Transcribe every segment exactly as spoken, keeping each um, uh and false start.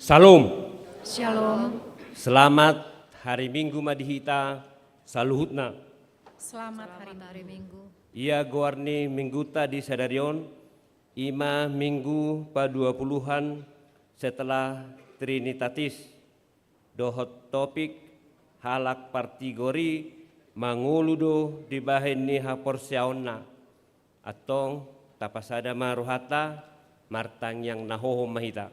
Shalom. Shalom. Selamat hari Minggu ma di hita saluhutna. Selamat hari Minggu. Ia goar ni Mingguta di sadari on, i ma Minggu paduapuluhan setelah Trinitatis. Dohot topik halak partigor i mangolu do di bahen ni haporseaonna. Antong, tapasada ma rohanta, martangiang na hohom ma hita.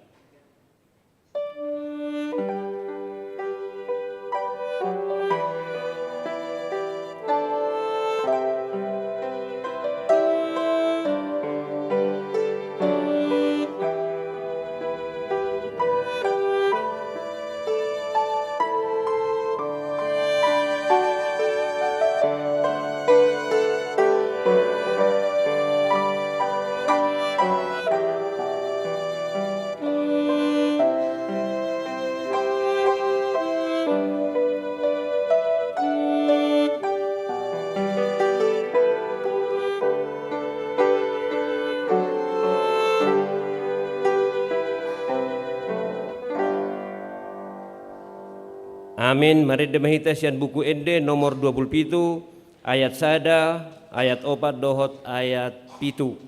Amin. Marende ma hita sian Buku Ende nomor dua puluh pitu, ayat sada, ayat opat dohot ayat pitu.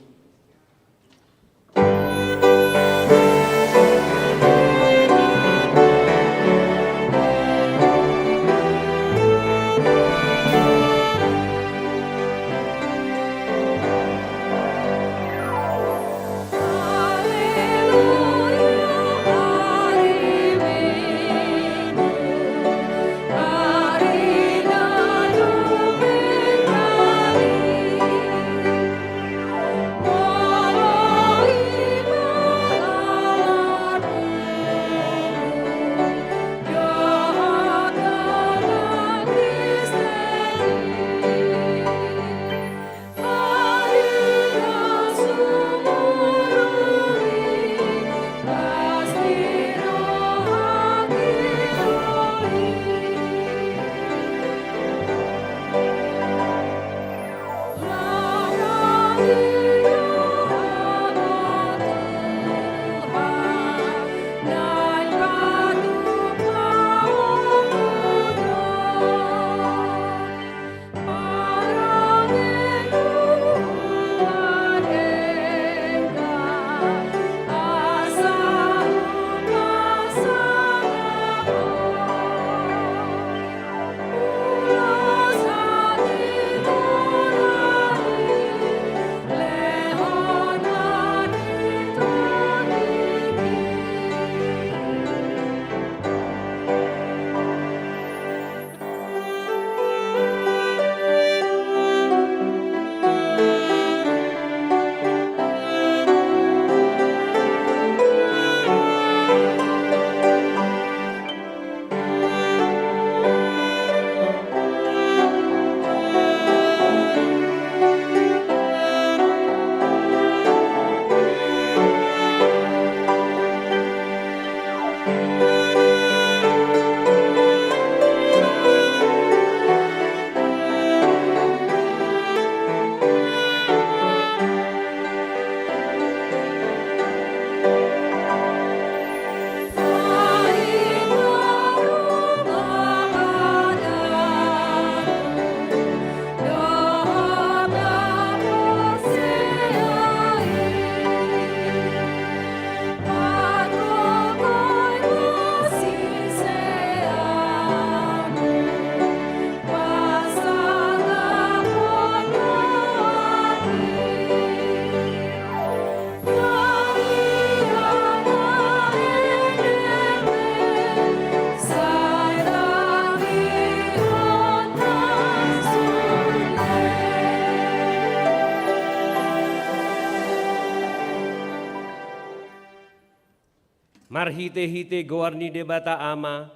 Marhitehite goar ni Debata Ama,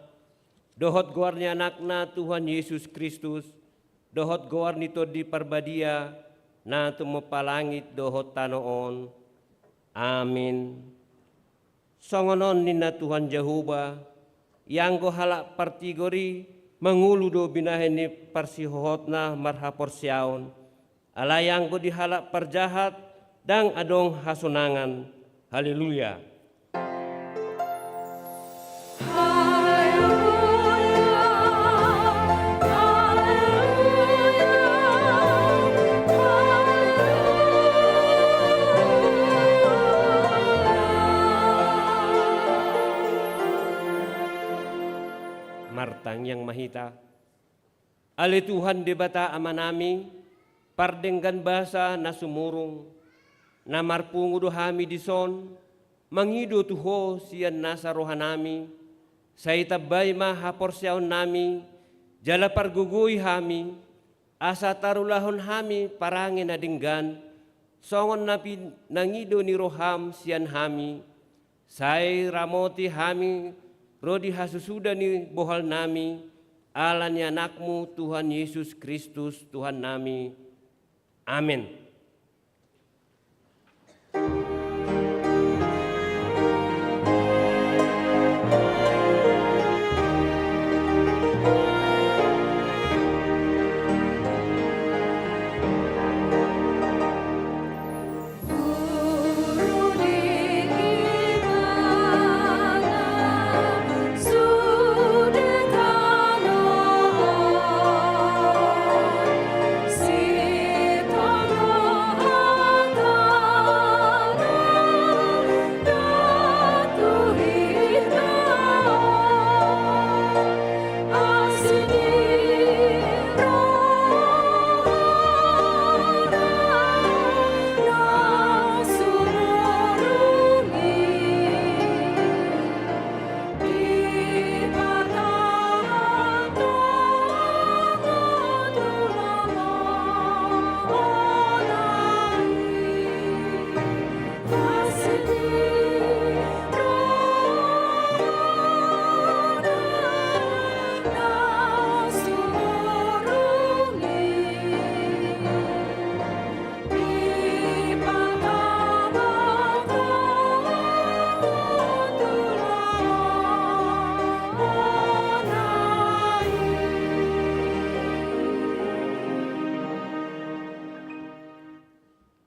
dohot goar ni Anakna Tuhan Jesus Kristus, dohot goar ni Tondi Parbadia, na tumompa langit dohot tano on. Amin. Songon on ninna Tuhan Jahowa, ianggo halak partigor i mangolu do binahen ni parsihohotna marhaporseaon, alai anggo di halak parjahat ndang adong hasonangan. Haleluya. Martangiang ma hita. Ale Tuhan Debata Amanami, pardenggan basa na sumurung, na marpungu do hami dison, mangido tu Ho sian nasa rohanami, sai tambai ma haporseaonnami, jala pargogoi hami, asa tarulahon hami parange na denggan, songon na pinangido ni roham sian hami, sai ramoti hami ro di hasusuda ni bohalnami, ala ni Anakmu Tuhan Yesus Kristus Tuhannami. Amen.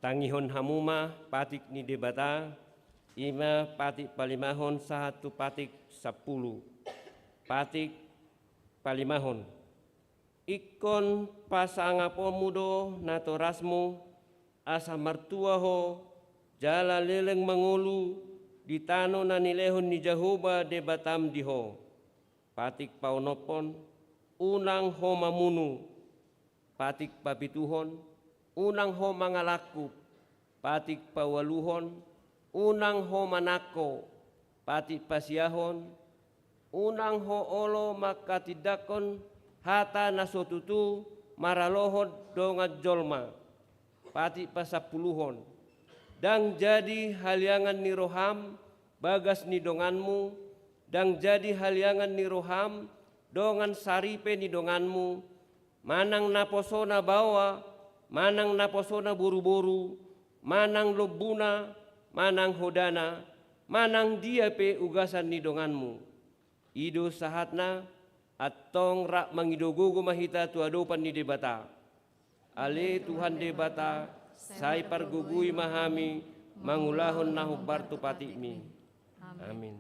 Tangihon hamu ma patik ni Debata, i ma patik palimahon sahat tu patik sampulu. Patik palimahon. Ingkon pasangaponmu do natorasmu, asa martua ho, jala leleng mangolu di tano na nilehon ni Jahowa Debatam di ho. Patik paonomhon, unang ho mamunu. Patik papituhon, unang ho mangalangkup. Patik paualuhon, unang ho manangko. Patik pasiahon, unang ho olo manghatindanghon hata na so tutu maralohon dongan jolma. Patik pasampuluhon, ndang jadi haliangan ni roham bagas ni donganmu, ndang jadi haliangan ni roham dongan saripe ni donganmu, manang naposona baoa, manang naposona boruboru, manang lombuna, manang hodana, manang dia pe ugasan ni donganmu. I do sahatna, antong rap mangido gogo ma hita tu adopan ni Debata. Ale Tuhan Debata, sai pargogoi ma hami mangulahon na hombar tu patikmi. Amin.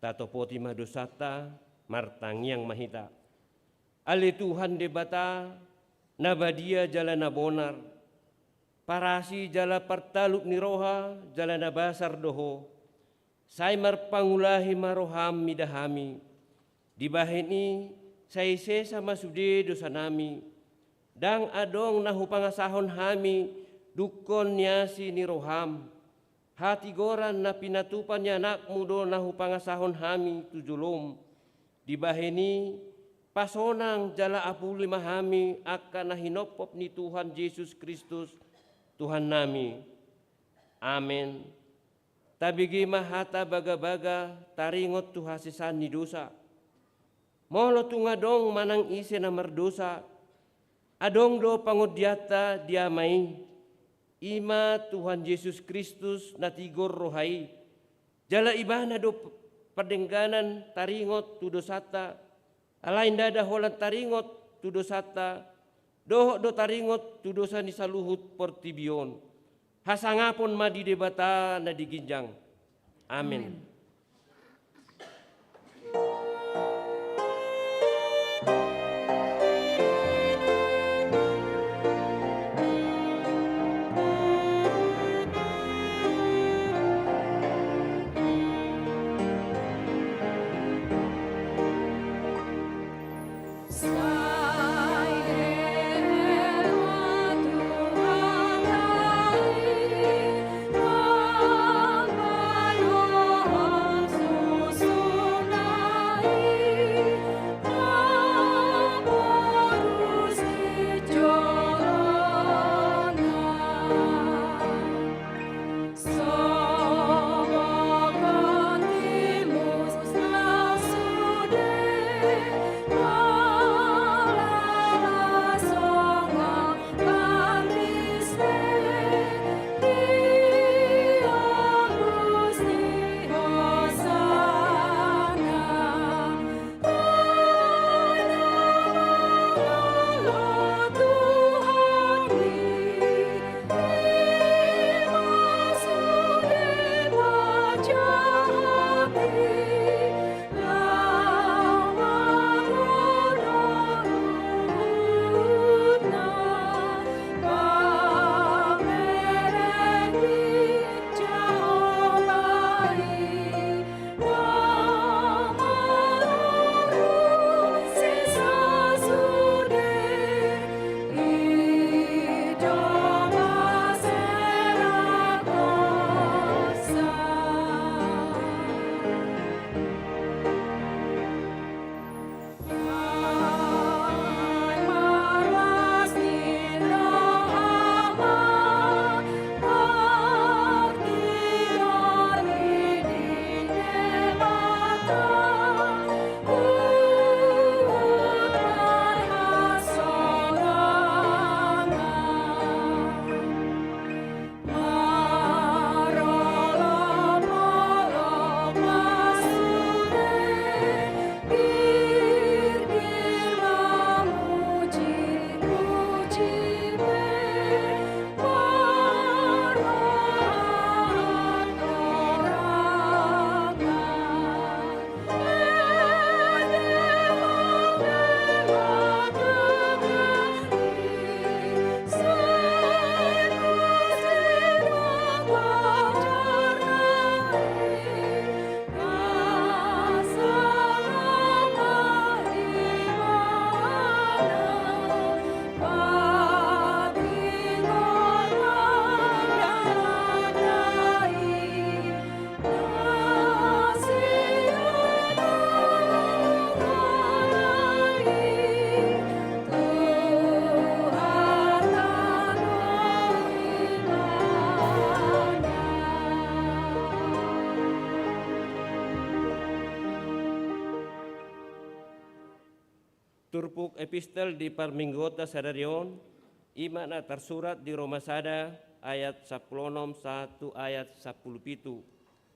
Tatopoti ma dosanta, martangiang ma hita. Ale Tuhan Debata, na badia jala na bonar, parasi jala partalup ni roha jala na basar do Ho. Sai marpangulahi ma roham mida hami. Dibahen i, sai sesa ma sude dosanami. Ndang adong na hupangasahon hami dungkon ni asi ni roham. Hatigoran na pinatupa ni anakmu do na hupangasahon hami tu jolom. Dibahen i, pasonang jala apuli ma hami angka na hinophop ni Tuhan Jesus Kristus, Tuhannami. Amen. Tabege ma hata bagabaga taringot tu hasesaan ni dosa. Molo tung adong manang ise na mardosa, adong do pangondianta di Ama i, i ma Tuhan Jesus Kristus na tigor roha i. Jala Ibana do p-, pardengganan taringot tu dosanta, alai ndada holan taringot tu dosanta, dohot do taringot tu dosa ni saluhut portibi on. Hasangapon ma di Debata na di ginjang. Amen. Amen. Turpuk epistel di parmingguonta sadari on, i ma na tarsurat di Roma sada ayat sampulu onom sahat tu ayat sampulu pitu.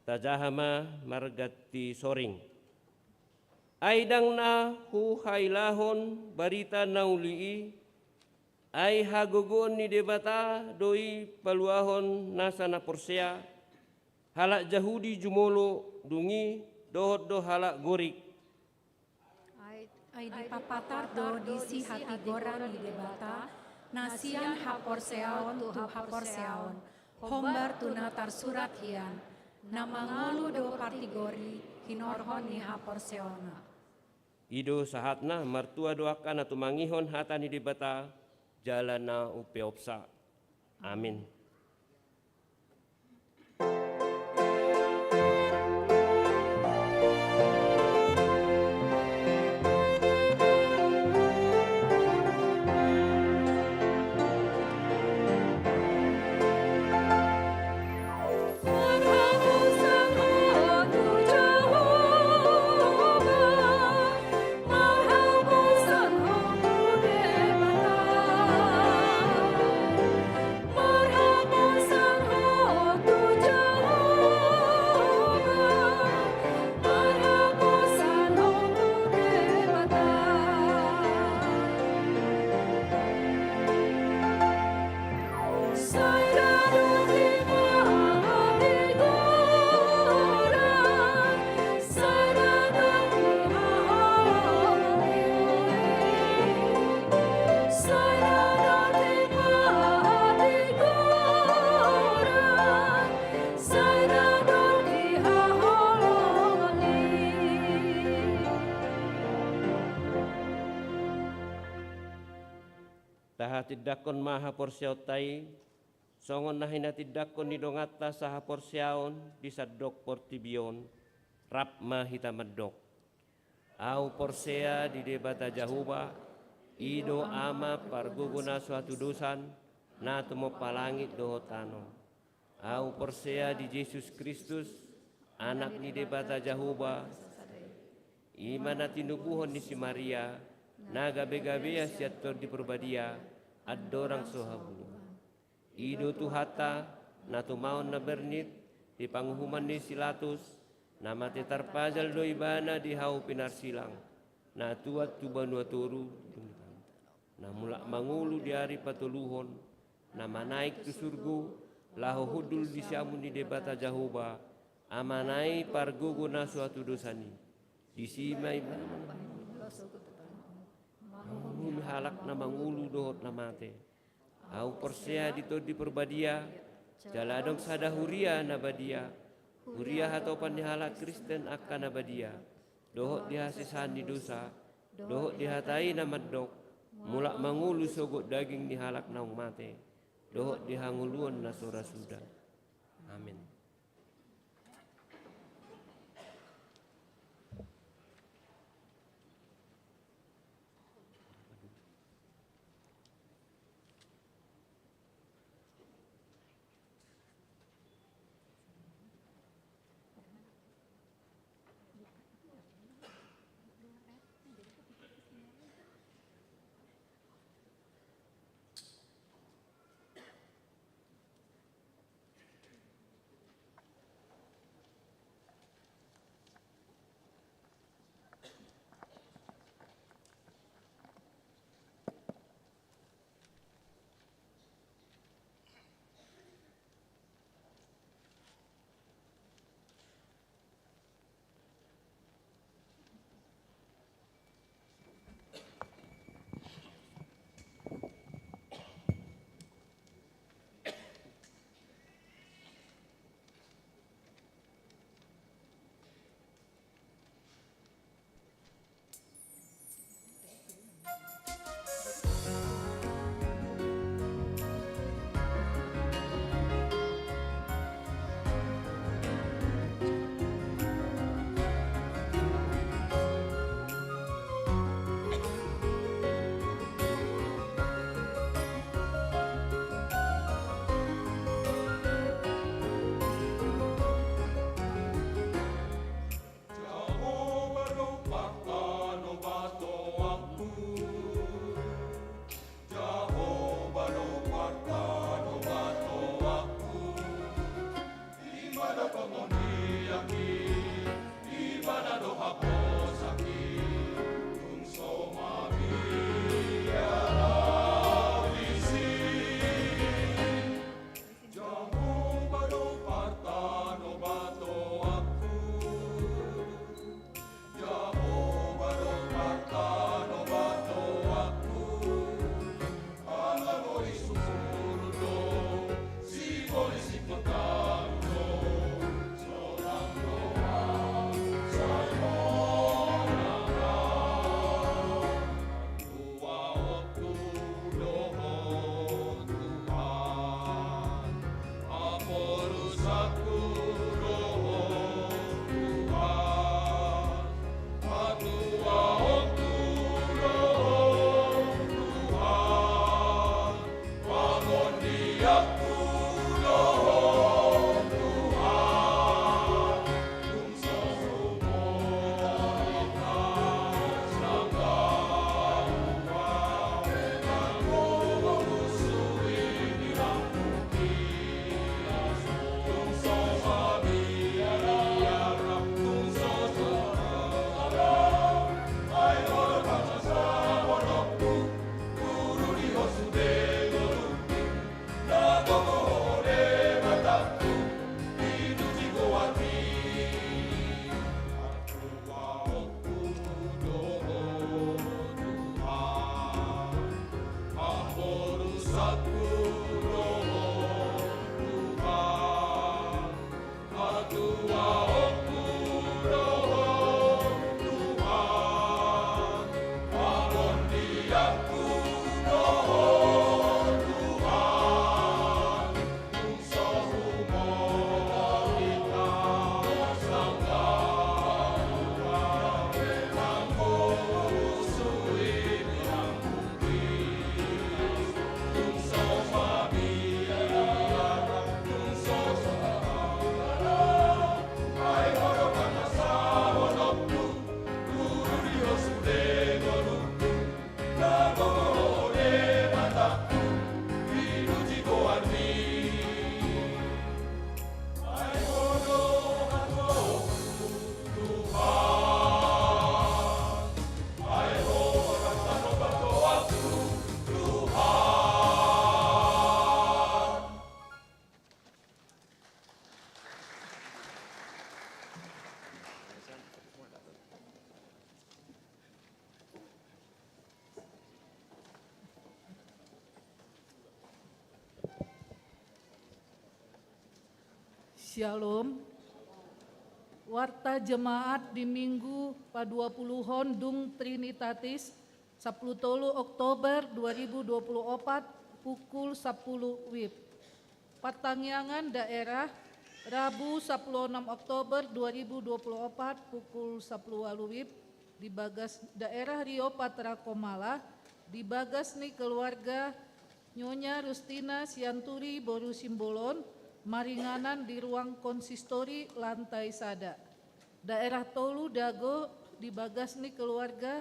Tajaha ma marganti soring. Ai ndang na huhailahon barita na uli i, ai hagogoon ni Debata do i paluahon nasa na porsea, halak Jahudi jumolo, dung i dohot do halak Gorik. Ai, ai dipapatar do disi hatigoran ni Debata, na sian haporseaon tu haporseaon, hombar tu na tarsurat hian, na mangolu do partigor i hinorhon ni haporseaonna. I do sahatna, martua do angka na tumangihon hata ni Debata, jala na umpeopsa. Amin. Tahatindangkon ma haporseaonta i, songon na hinatindangkon ni donganta sahaporseaon di sandok portibi on, rap ma hita mandok. Ahu porsea di Debata Jahowa, i do Ama pargogo na so hatudosan, na tumompa langit dohot tano. Ahu porsea di Jesus Kristus, Anak ni Debata Jahowa, i ma na tinubuhon ni si Maria, na gabegabean sian Tondi Parbadia, andorang so habuluan. I do Tuhanta, na tumaon na bernit, di panguhuman ni si Latus, na mate tarpajal do Ibana di hau pinarsilang, na tuat tu banua toru, na mulak mangolu di ari patoluhon, na manaek tu surgo, laho hundul di siamun ni Debata Jahowa, Amana i pargogo na so hatudosan i. Disi ma Ibana mangolu halak na mangolu dohot na mate. Ahu porsea di Tondi Parbadia, jala adong sada huria na badia, huria hatopan ni halak Kristen angka na badia, dohot di hasesaan ni dosa, dohot di hata i na mandok, mulak mangolu sogot daging ni halak naung mate, dohot di hangoluan na so ra suda. Amin. Syalom. Warta jemaat di Minggu paduapuluhon dung Trinitatis, sampulu tolu Oktober dua ribu dua puluh opat, pukul sampulu wib. Partangiangan daerah, Rabu sampulu onom Oktober dua ribu dua puluh opat, pukul sampulu ualu wib, di bagas daerah Rio Patra Komala, di bagas ni keluarga Nyonya Rustina Sianturi boru Simbolon, maringanan di ruang konsistori lantai sada. Daerah tolu Dago, di bagas ni keluarga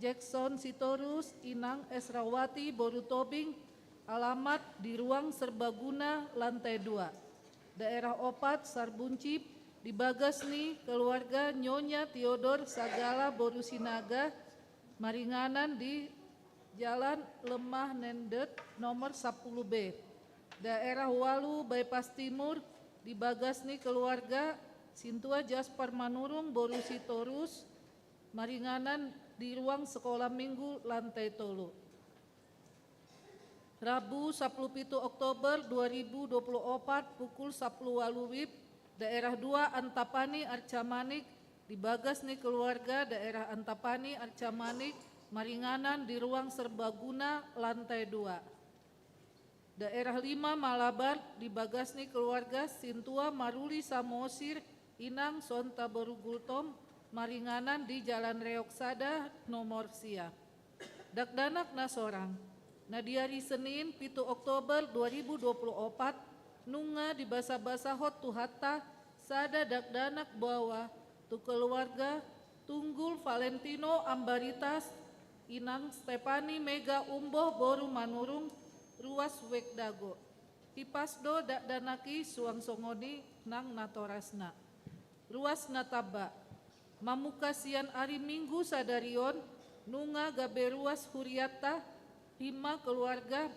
Jackson Sitorus, Inang Esrawati boru Tobing, alamat di ruang serbaguna lantai dua. Daerah opat Sarbuncip, di bagas ni keluarga Nyonya Theodor Sagala boru Sinaga, maringanan di Jalan Lemah Nendet nomor sampulu B. Daerah ualu Bypass Timur, di bagas ni keluarga Sintua Jasper Manurung boru Sitorus, maringanan di ruang sekolah minggu lantai tolu. Rabu sampulu pitu Oktober dua ribu dua puluh opat, pukul sampulu ualu wib, daerah dua Antapani Arcamanik, di bagas ni keluarga daerah Antapani Arcamanik, maringanan di ruang serbaguna lantai dua. Daerah lima Malabar, di bagas ni keluarga Sintua Maruli Samosir, Inang Sonta boru Gultom, maringanan di Jalan Reok sada nomor sia. Dakdanak na sorang. Na di ari Senin, pitu Oktober dua ribu dua puluh opat, nunga dibasabasahon Tuhanta sada dakdanak baoa tu keluarga Tunggul Valentino Ambaritas, Inang Stepani Mega Umboh boru Manurung, ruas Wek Dago. Hipas do dakdanak i suang songon i nang natorasna. Ruas na tamba. Mamungka sian ari Minggu sadari on, nunga gabe ruas hurianta, hima keluarga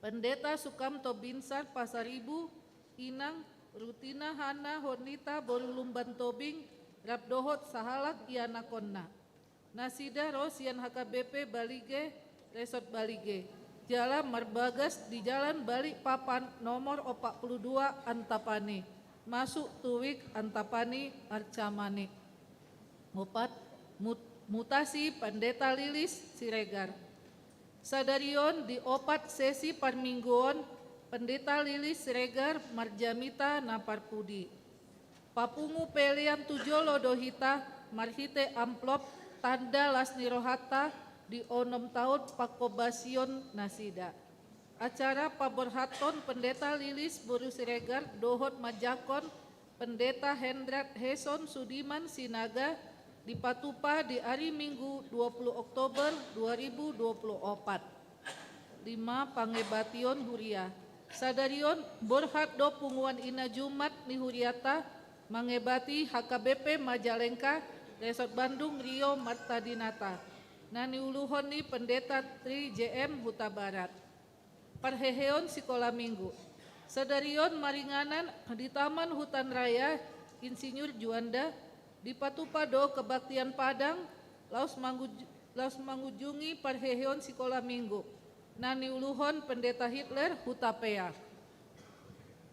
Pendeta Sukamto Binsar Pasaribu, Inang Rutina Hana Honita boru Lumban Tobing, rap dohot sahalak ianakonna. Nasida ro sian H K B P Balige, Resort Balige. Jala marbagas di Jalan Balikpapan nomor opat puluh dua Antapani, masuk tu Wik Antapani Arcamanik. Opat, mut-, mutasi Pendeta Lilis Siregar. Sadari on di opat sesi parmingguon, Pendeta Lilis Siregar marjamita na parpudi. Papungu pelean tu jolo do hita marhite amplop tanda las ni rohanta di onom taon panghobasion nasida. Acara paborhathon Pendeta Lilis boru Siregar dohot manjangkon Pendeta Hendrat Heson Sudiman Sinaga dipatupa di ari Minggu dua puluh Oktober dua ribu dua puluh opat. Lima, pangebation huria. Sadari on borhat do punguan ina Jumat ni huriata mangebati H K B P Majalengka, Resort Bandung Rio Marta Dinata, na niuluhon ni Pendeta Tri J M Hutabarat. Parheheon sikola Minggu. Sadari on maringanan di Taman Hutan Raya Insinyur Juanda dipatupa do kebaktian padang laos manguj-, laos mangunjungi parheheon sikola Minggu na niuluhon Pendeta Hitler Hutapea.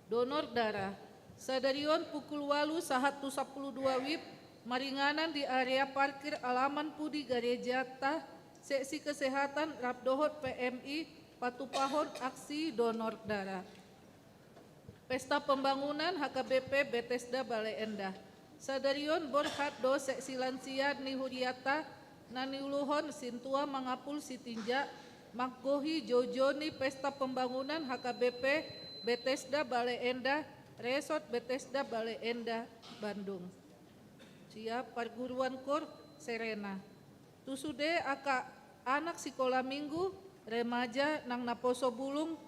Donor darah. Sadari on pukul ualu sahat tu sampulu dua wib maringanan di area parkir alaman pudi garejata, seksi kesehatan rap dohot P M I patupahon aksi donor darah. Pesta pembangunan H K B P Betesda Bale Endah. Sadari on borhat do seksi lansia ni huriata na niuluhon Sintua Mangapul Sitinjak manggohi joujou ni pesta pembangunan H K B P Betesda Bale Endah, Resort Betesda Bale Endah, Bandung. Sia parguruan koor Serena. Tu sude angka anak sikola Minggu, remaja nang naposo bulung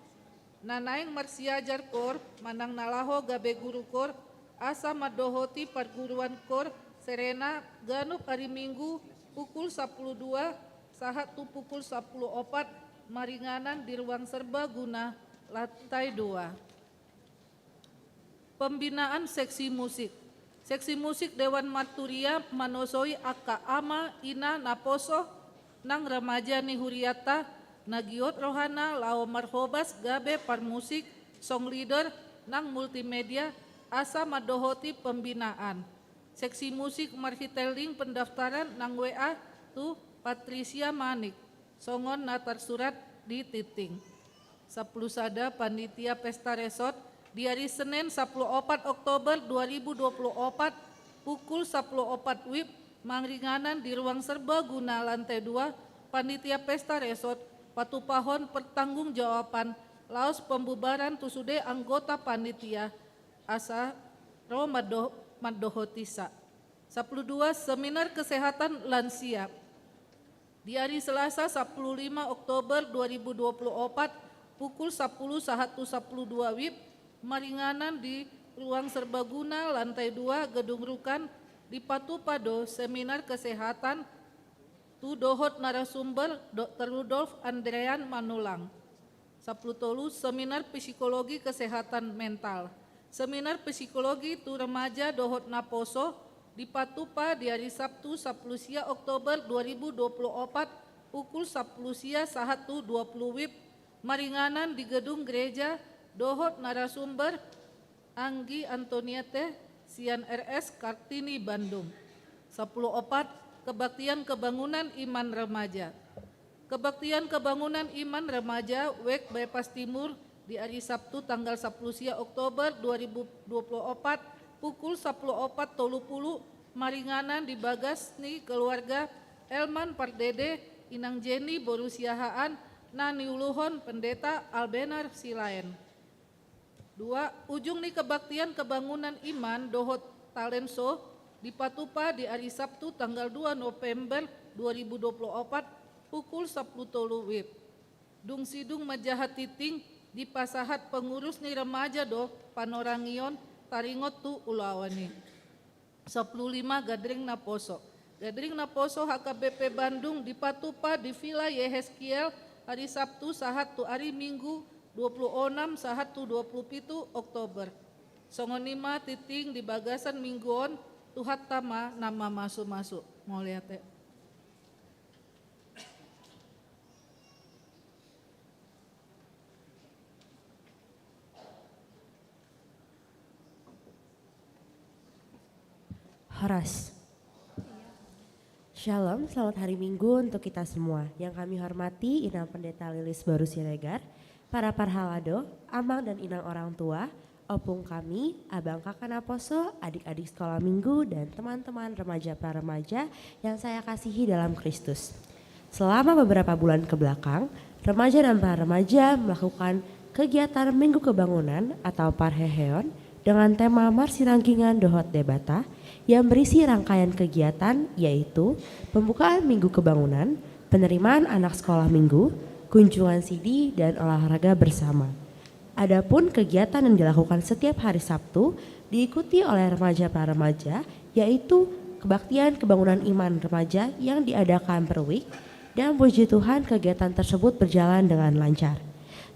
na naeng marsiajar koor manang na laho gabe guru koor, asa mandohoti parguruan koor Serena ganup ari Minggu pukul sampulu dua sahat tu pukul sampulu opat maringanan di ruang serbaguna lantai dua. Pembinaan seksi musik. Seksi musik Dewan Marturia manosoi angka ama, ina, naposo nang remaja ni huriata na giot rohana laho marhobas gabe parmusik, song leader nang multimedia asa mandohoti pembinaan. Seksi musik marhite link pendaftaran nang W A tu Patricia Manik songon na tarsurat di tingting. Sampulu sada, panitia pesta resort, di ari Senen sampulu opat Oktober dua ribu dua puluh opat pukul sampulu opat wib maringanan di ruang serbaguna lantai dua, panitia pesta resort patupahon pertanggungjawaban laos pembubaran tu sude anggota panitia asa ro mando-, mandohotisa. Sampulu dua, seminar kesehatan lansia. Di ari Selasa sampulu lima Oktober dua ribu dua puluh opat pukul sampulu sahat tu sampulu dua wib maringanan di ruang serbaguna lantai dua gedung rukan dipatupa do seminar kesehatan tu dohot narasumber Dokter Rudolf Andrean Manulang. Sampulu tolu, seminar psikologi kesehatan mental. Seminar psikologi tu remaja dohot naposo dipatupa di ari Sabtu sampulu sia Oktober dua ribu dua puluh opat pukul sampulu sia sahat tu dua puluh wib maringanan di gedung gereja dohot narasumber Anggi Antoniete sian R S Kartini Bandung. Sampulu opat, kebaktian kebangunan iman remaja. Kebaktian kebangunan iman remaja Wek Bypass Timur di ari Sabtu tanggal sampulu sia Oktober dua ribu dua puluh opat pukul sampulu opat tolu puluh maringanan di bagas ni keluarga Elman Pardede, Inang Jenny boru Siahaan na niuluhon Pendeta Albenar Silaen. Dua, ujung ni kebaktian kebangunan iman dohot talent show dipatupa di ari Sabtu tanggal dua November dua ribu dua puluh opat pukul sampulu tolu wib. Dung sidung manjaha tingting dipasahat pengurus ni remaja do panorangion taringot tu ulaon i. Sampulu lima, gadring naposo. Gadring naposo H K B P Bandung dipatupa di Villa Yehezkiel ari Sabtu sahat tu ari Minggu dua puluh onom sahat tu dua puluh pitu Oktober. Songon i ma tingting di bagasan minggu on, Tuhanta ma na mamasumasu. Mauliate. Horas. Shalom, selamat hari Minggu untuk kita semua. Yang kami hormati Inang Pendeta Lilis Boru Siregar, para parhalado, amang dan inang orang tua, opung kami, abang kakak naposo, adik-adik sekolah minggu, dan teman-teman remaja pra-remaja yang saya kasihi dalam Kristus. Selama beberapa bulan ke belakang, Remaja dan pra remaja melakukan kegiatan Minggu Kebangunan atau parheheon dengan tema Marsiranggingan dohot Debata, yang berisi rangkaian kegiatan, yaitu pembukaan Minggu Kebangunan, penerimaan anak sekolah minggu, kunjungan sidi, dan olahraga bersama. Adapun kegiatan yang dilakukan setiap hari Sabtu diikuti oleh remaja pra remaja, yaitu kebaktian kebangunan iman remaja yang diadakan per week, dan puji Tuhan, kegiatan tersebut berjalan dengan lancar.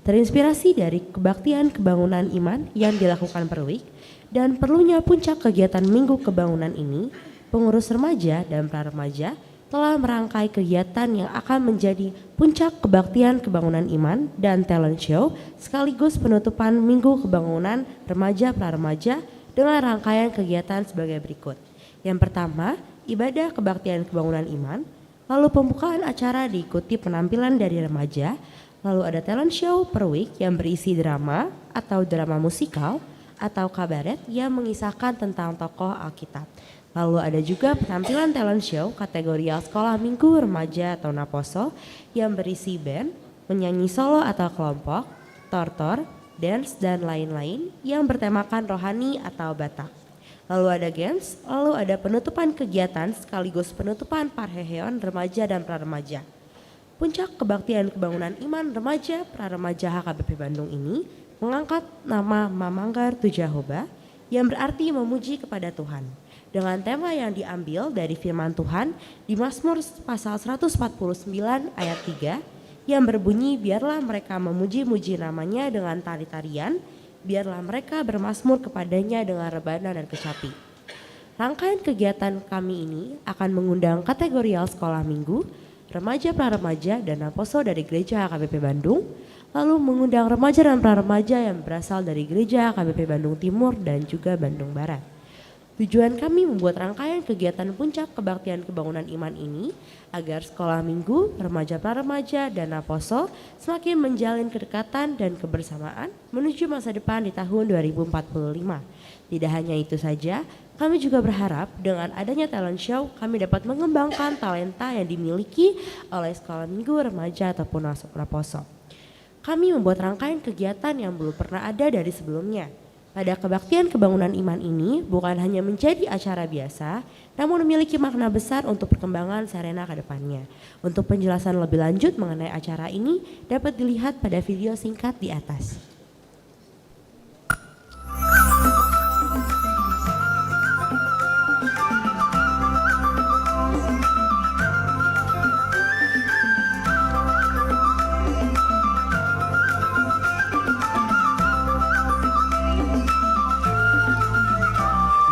Terinspirasi dari kebaktian kebangunan iman yang dilakukan per week dan perlunya puncak kegiatan Minggu Kebangunan ini, pengurus remaja dan pra remaja telah merangkai kegiatan yang akan menjadi puncak kebaktian kebangunan iman dan talent show sekaligus penutupan Minggu Kebangunan remaja pra remaja dengan rangkaian kegiatan sebagai berikut. Yang pertama, ibadah kebaktian kebangunan iman, lalu pembukaan acara diikuti penampilan dari remaja, lalu ada talent show per week yang berisi drama atau drama musikal atau kabaret yang mengisahkan tentang tokoh Alkitab. Lalu ada juga penampilan talent show kategorial sekolah minggu, remaja atau naposo yang berisi band, menyanyi solo atau kelompok, tortor, dance, dan lain-lain yang bertemakan rohani atau Batak. Lalu ada games, lalu ada penutupan kegiatan sekaligus penutupan parheheon remaja dan pra remaja. Puncak kebaktian kebangunan iman remaja pra remaja H K B P Bandung ini mengangkat nama Mamanggar tu Jahowa, yang berarti memuji kepada Tuhan, dengan tema yang diambil dari firman Tuhan di Mazmur pasal seratus empat puluh sembilan ayat tiga, yang berbunyi, "Biarlah mereka memuji-muji namanya dengan tari-tarian, biarlah mereka bermazmur kepada-Nya dengan rebana dan kecapi." Rangkaian kegiatan kami ini akan mengundang kategorial sekolah minggu, remaja pra remaja, dan naposo dari gereja H K B P Bandung, lalu mengundang remaja dan pra remaja yang berasal dari gereja H K B P Bandung Timur dan juga Bandung Barat. Tujuan kami membuat rangkaian kegiatan puncak kebaktian kebangunan iman ini agar sekolah minggu, remaja pra remaja, dan naposo semakin menjalin kedekatan dan kebersamaan menuju masa depan di tahun dua ribu empat puluh lima. Tidak hanya itu saja, kami juga berharap dengan adanya talent show, kami dapat mengembangkan talenta yang dimiliki oleh sekolah minggu, remaja, ataupun nas-, naposo. Kami membuat rangkaian kegiatan yang belum pernah ada dari sebelumnya. Pada kebaktian kebangunan iman ini bukan hanya menjadi acara biasa, namun memiliki makna besar untuk perkembangan Serena ke depannya. Untuk penjelasan lebih lanjut mengenai acara ini dapat dilihat pada video singkat di atas.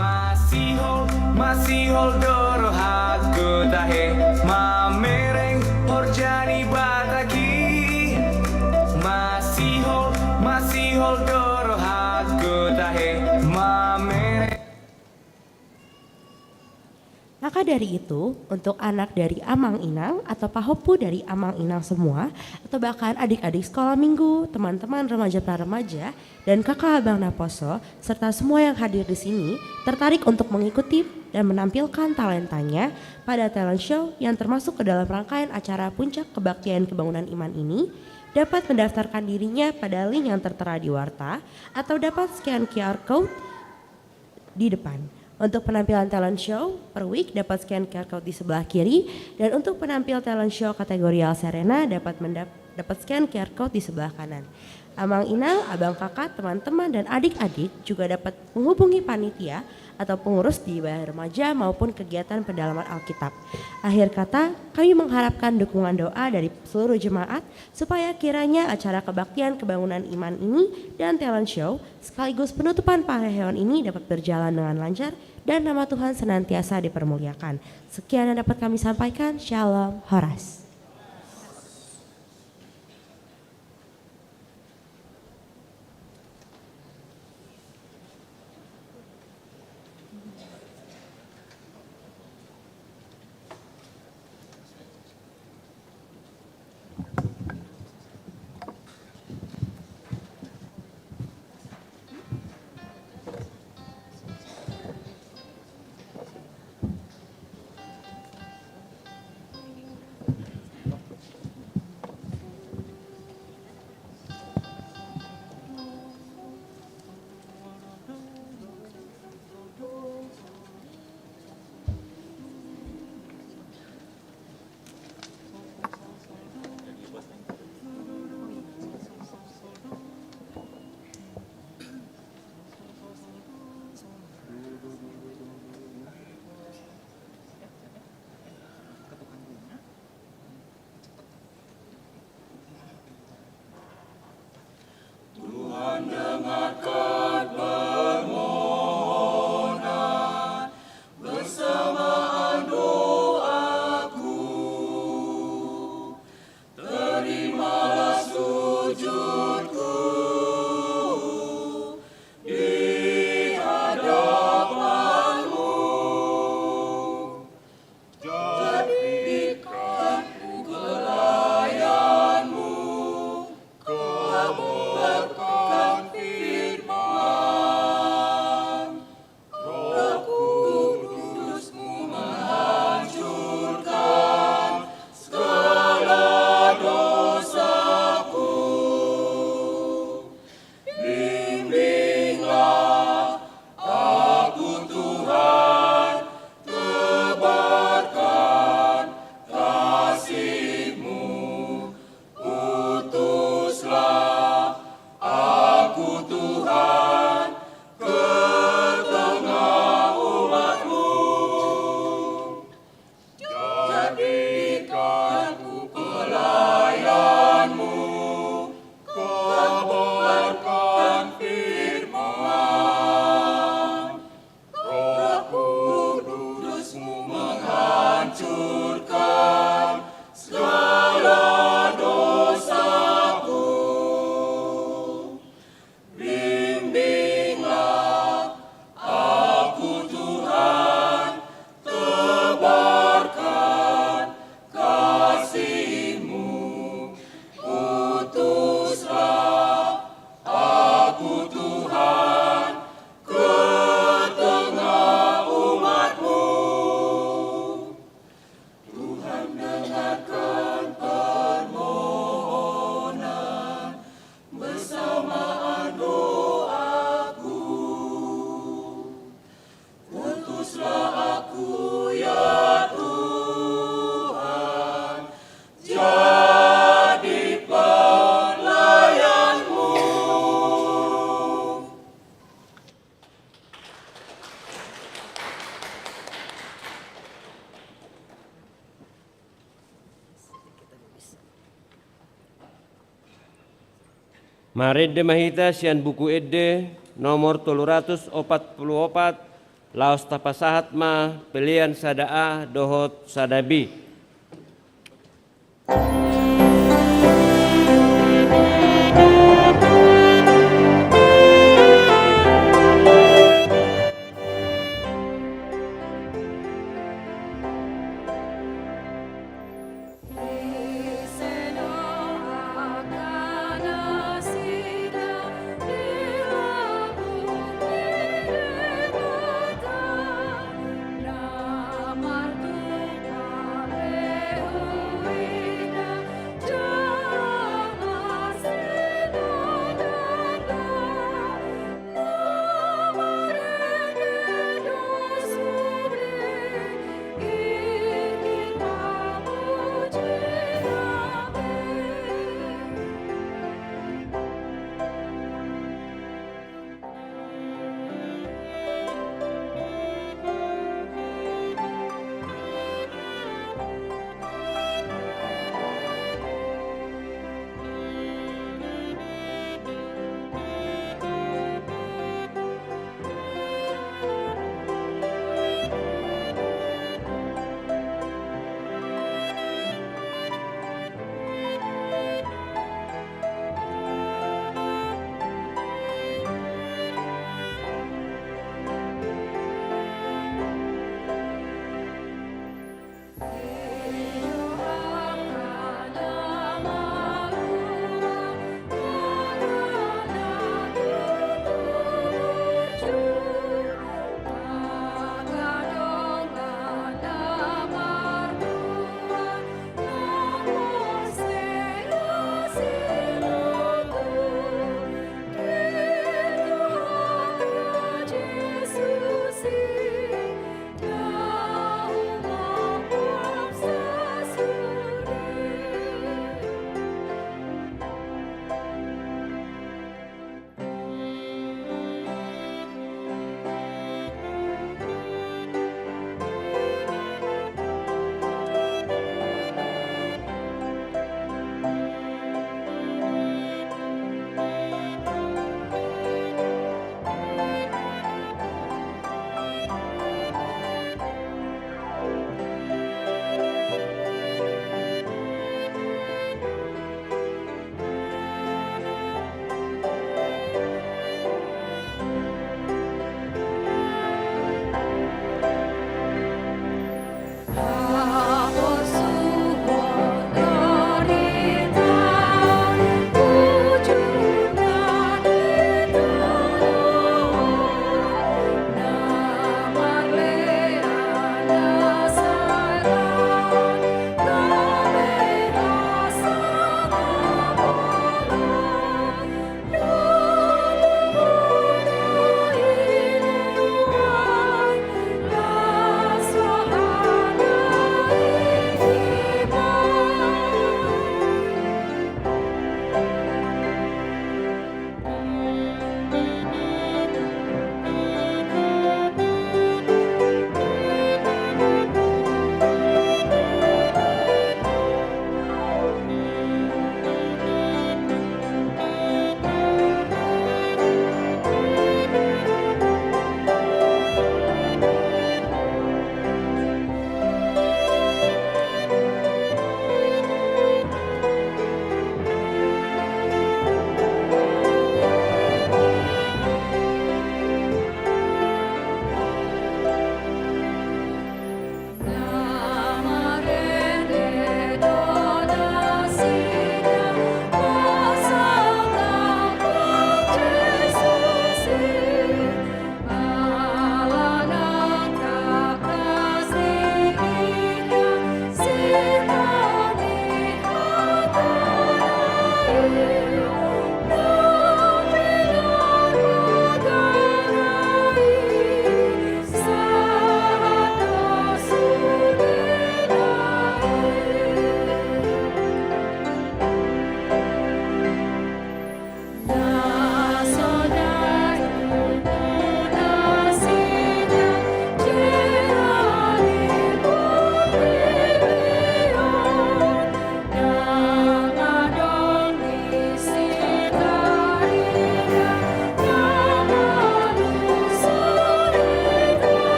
Masihol, masihol do rohangku tahe, mamereng horja ni Batak i. Masihol, masihol do rohangku tahe, mamereng. Maka dari itu, untuk anak dari Amang Inang atau pahompu dari Amang Inang semua, atau bahkan adik-adik sekolah minggu, teman-teman remaja pra remaja, dan kakak abang naposo, serta semua yang hadir di sini, tertarik untuk mengikuti dan menampilkan talentanya pada talent show yang termasuk ke dalam rangkaian acara puncak kebaktian kebangunan iman ini, dapat mendaftarkan dirinya pada link yang tertera di warta atau dapat scan Q R code di depan. Untuk penampilan talent show per week dapat scan Q R code di sebelah kiri, dan untuk penampil talent show kategorial Serena dapat mendap-, dapat scan Q R code di sebelah kanan. Amang Inang, abang kakak, teman-teman, dan adik-adik juga dapat menghubungi panitia atau pengurus di balai remaja maupun kegiatan pendalaman Alkitab. Akhir kata, kami mengharapkan dukungan doa dari seluruh jemaat supaya kiranya acara kebaktian kebangunan iman ini dan talent show sekaligus penutupan parheheon ini dapat berjalan dengan lancar dan nama Tuhan senantiasa dipermuliakan. Sekian yang dapat kami sampaikan. Shalom, horas. Marende ma hita sian Buku Ende nomor tolu ratus opat pulu opat, laos tapasahat ma pelean sada A dohot sada B.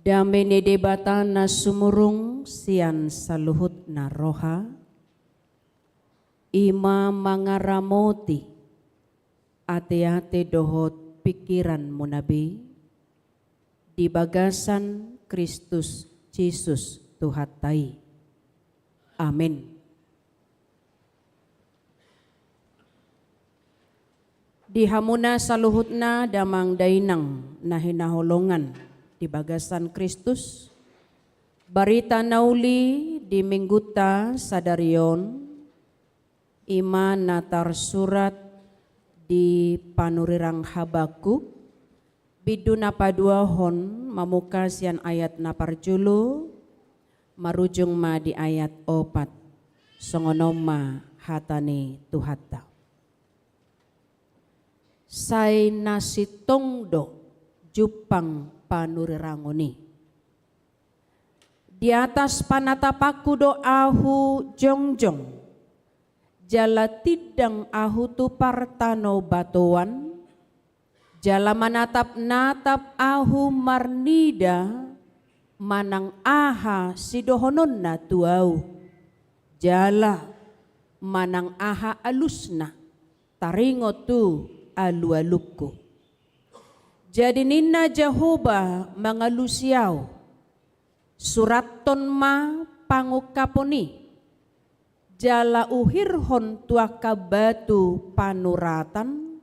Dame ni Debata na sumurung sian saluhutna roha, i ma mangaramoti ateate dohot pingkiranmuna be di bagasan Kristus Jesus Tuhanta i. Amen. Di hamuna saluhutna damang dainang na hinaholongan di bagasan Kristus, barita na uli di minggunta sadari on, i ma na tarsurat di panurirang Habakuk, bindu na paduahon, mamungka sian ayat na parjolo, marujung ma di ayat opat. Songon on ma hata ni Tuhanta. Sai na sintong do jumpang panurirangon i. Di atas panatapanku do ahu jongjong, jala tindang ahu tu partanobatoan, jala manatapnatap ahu marnida manang aha sidohononna tu ahu, jala manang aha alusna taringot tu alualungku. Jadi ninna Jahowa mangalusi ahu: Surathon ma pangungkapon i, jala uhirhon tu angka batu panuratan,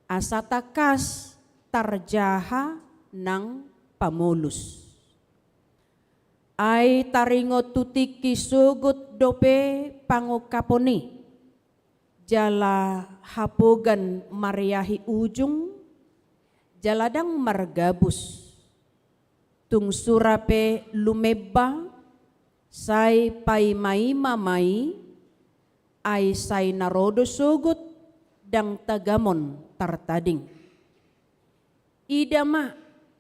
asa tangkas tarjaha nang pamolus. Ai taringot tu tingki sogot dope pangungkapon i, jala hapogan mariahi ujung, jala ndang margabus. Tung sura pe lumemba, sai paimaima ma i, ai sai na ro do sogot, ndang tagamon tartading. Ida ma,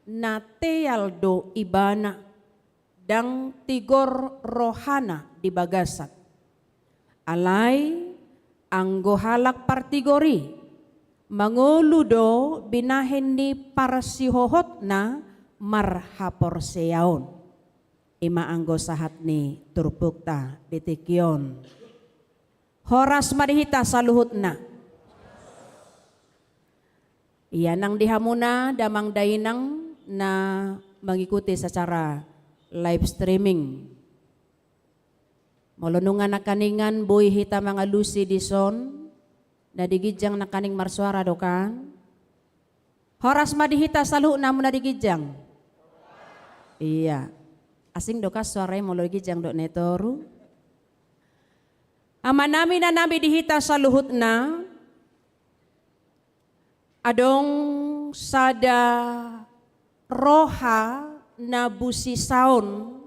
na teal do ibana, ndang tigor rohana di bagasan. Alai anggo halak partigor i, mangolu do binahen ni parsihohotna marhaporseaon. I ma anggo sahat ni turpukta di tingki on. Horas ma di hita saluhutna. Ia nang di hamuna damang dainang na mengikuti secara live streaming. Molo nunga nangkaningan boi hita mangalusi dison, na di ginjang nangkaning marsuara do kan? Horas ma di hita saluhutna muna di ginjang. Ia. Asing do kan suara i molo di ginjang dohot na i toru. Amanami, inanami, di hita saluhutna, adong sada roha na busisaon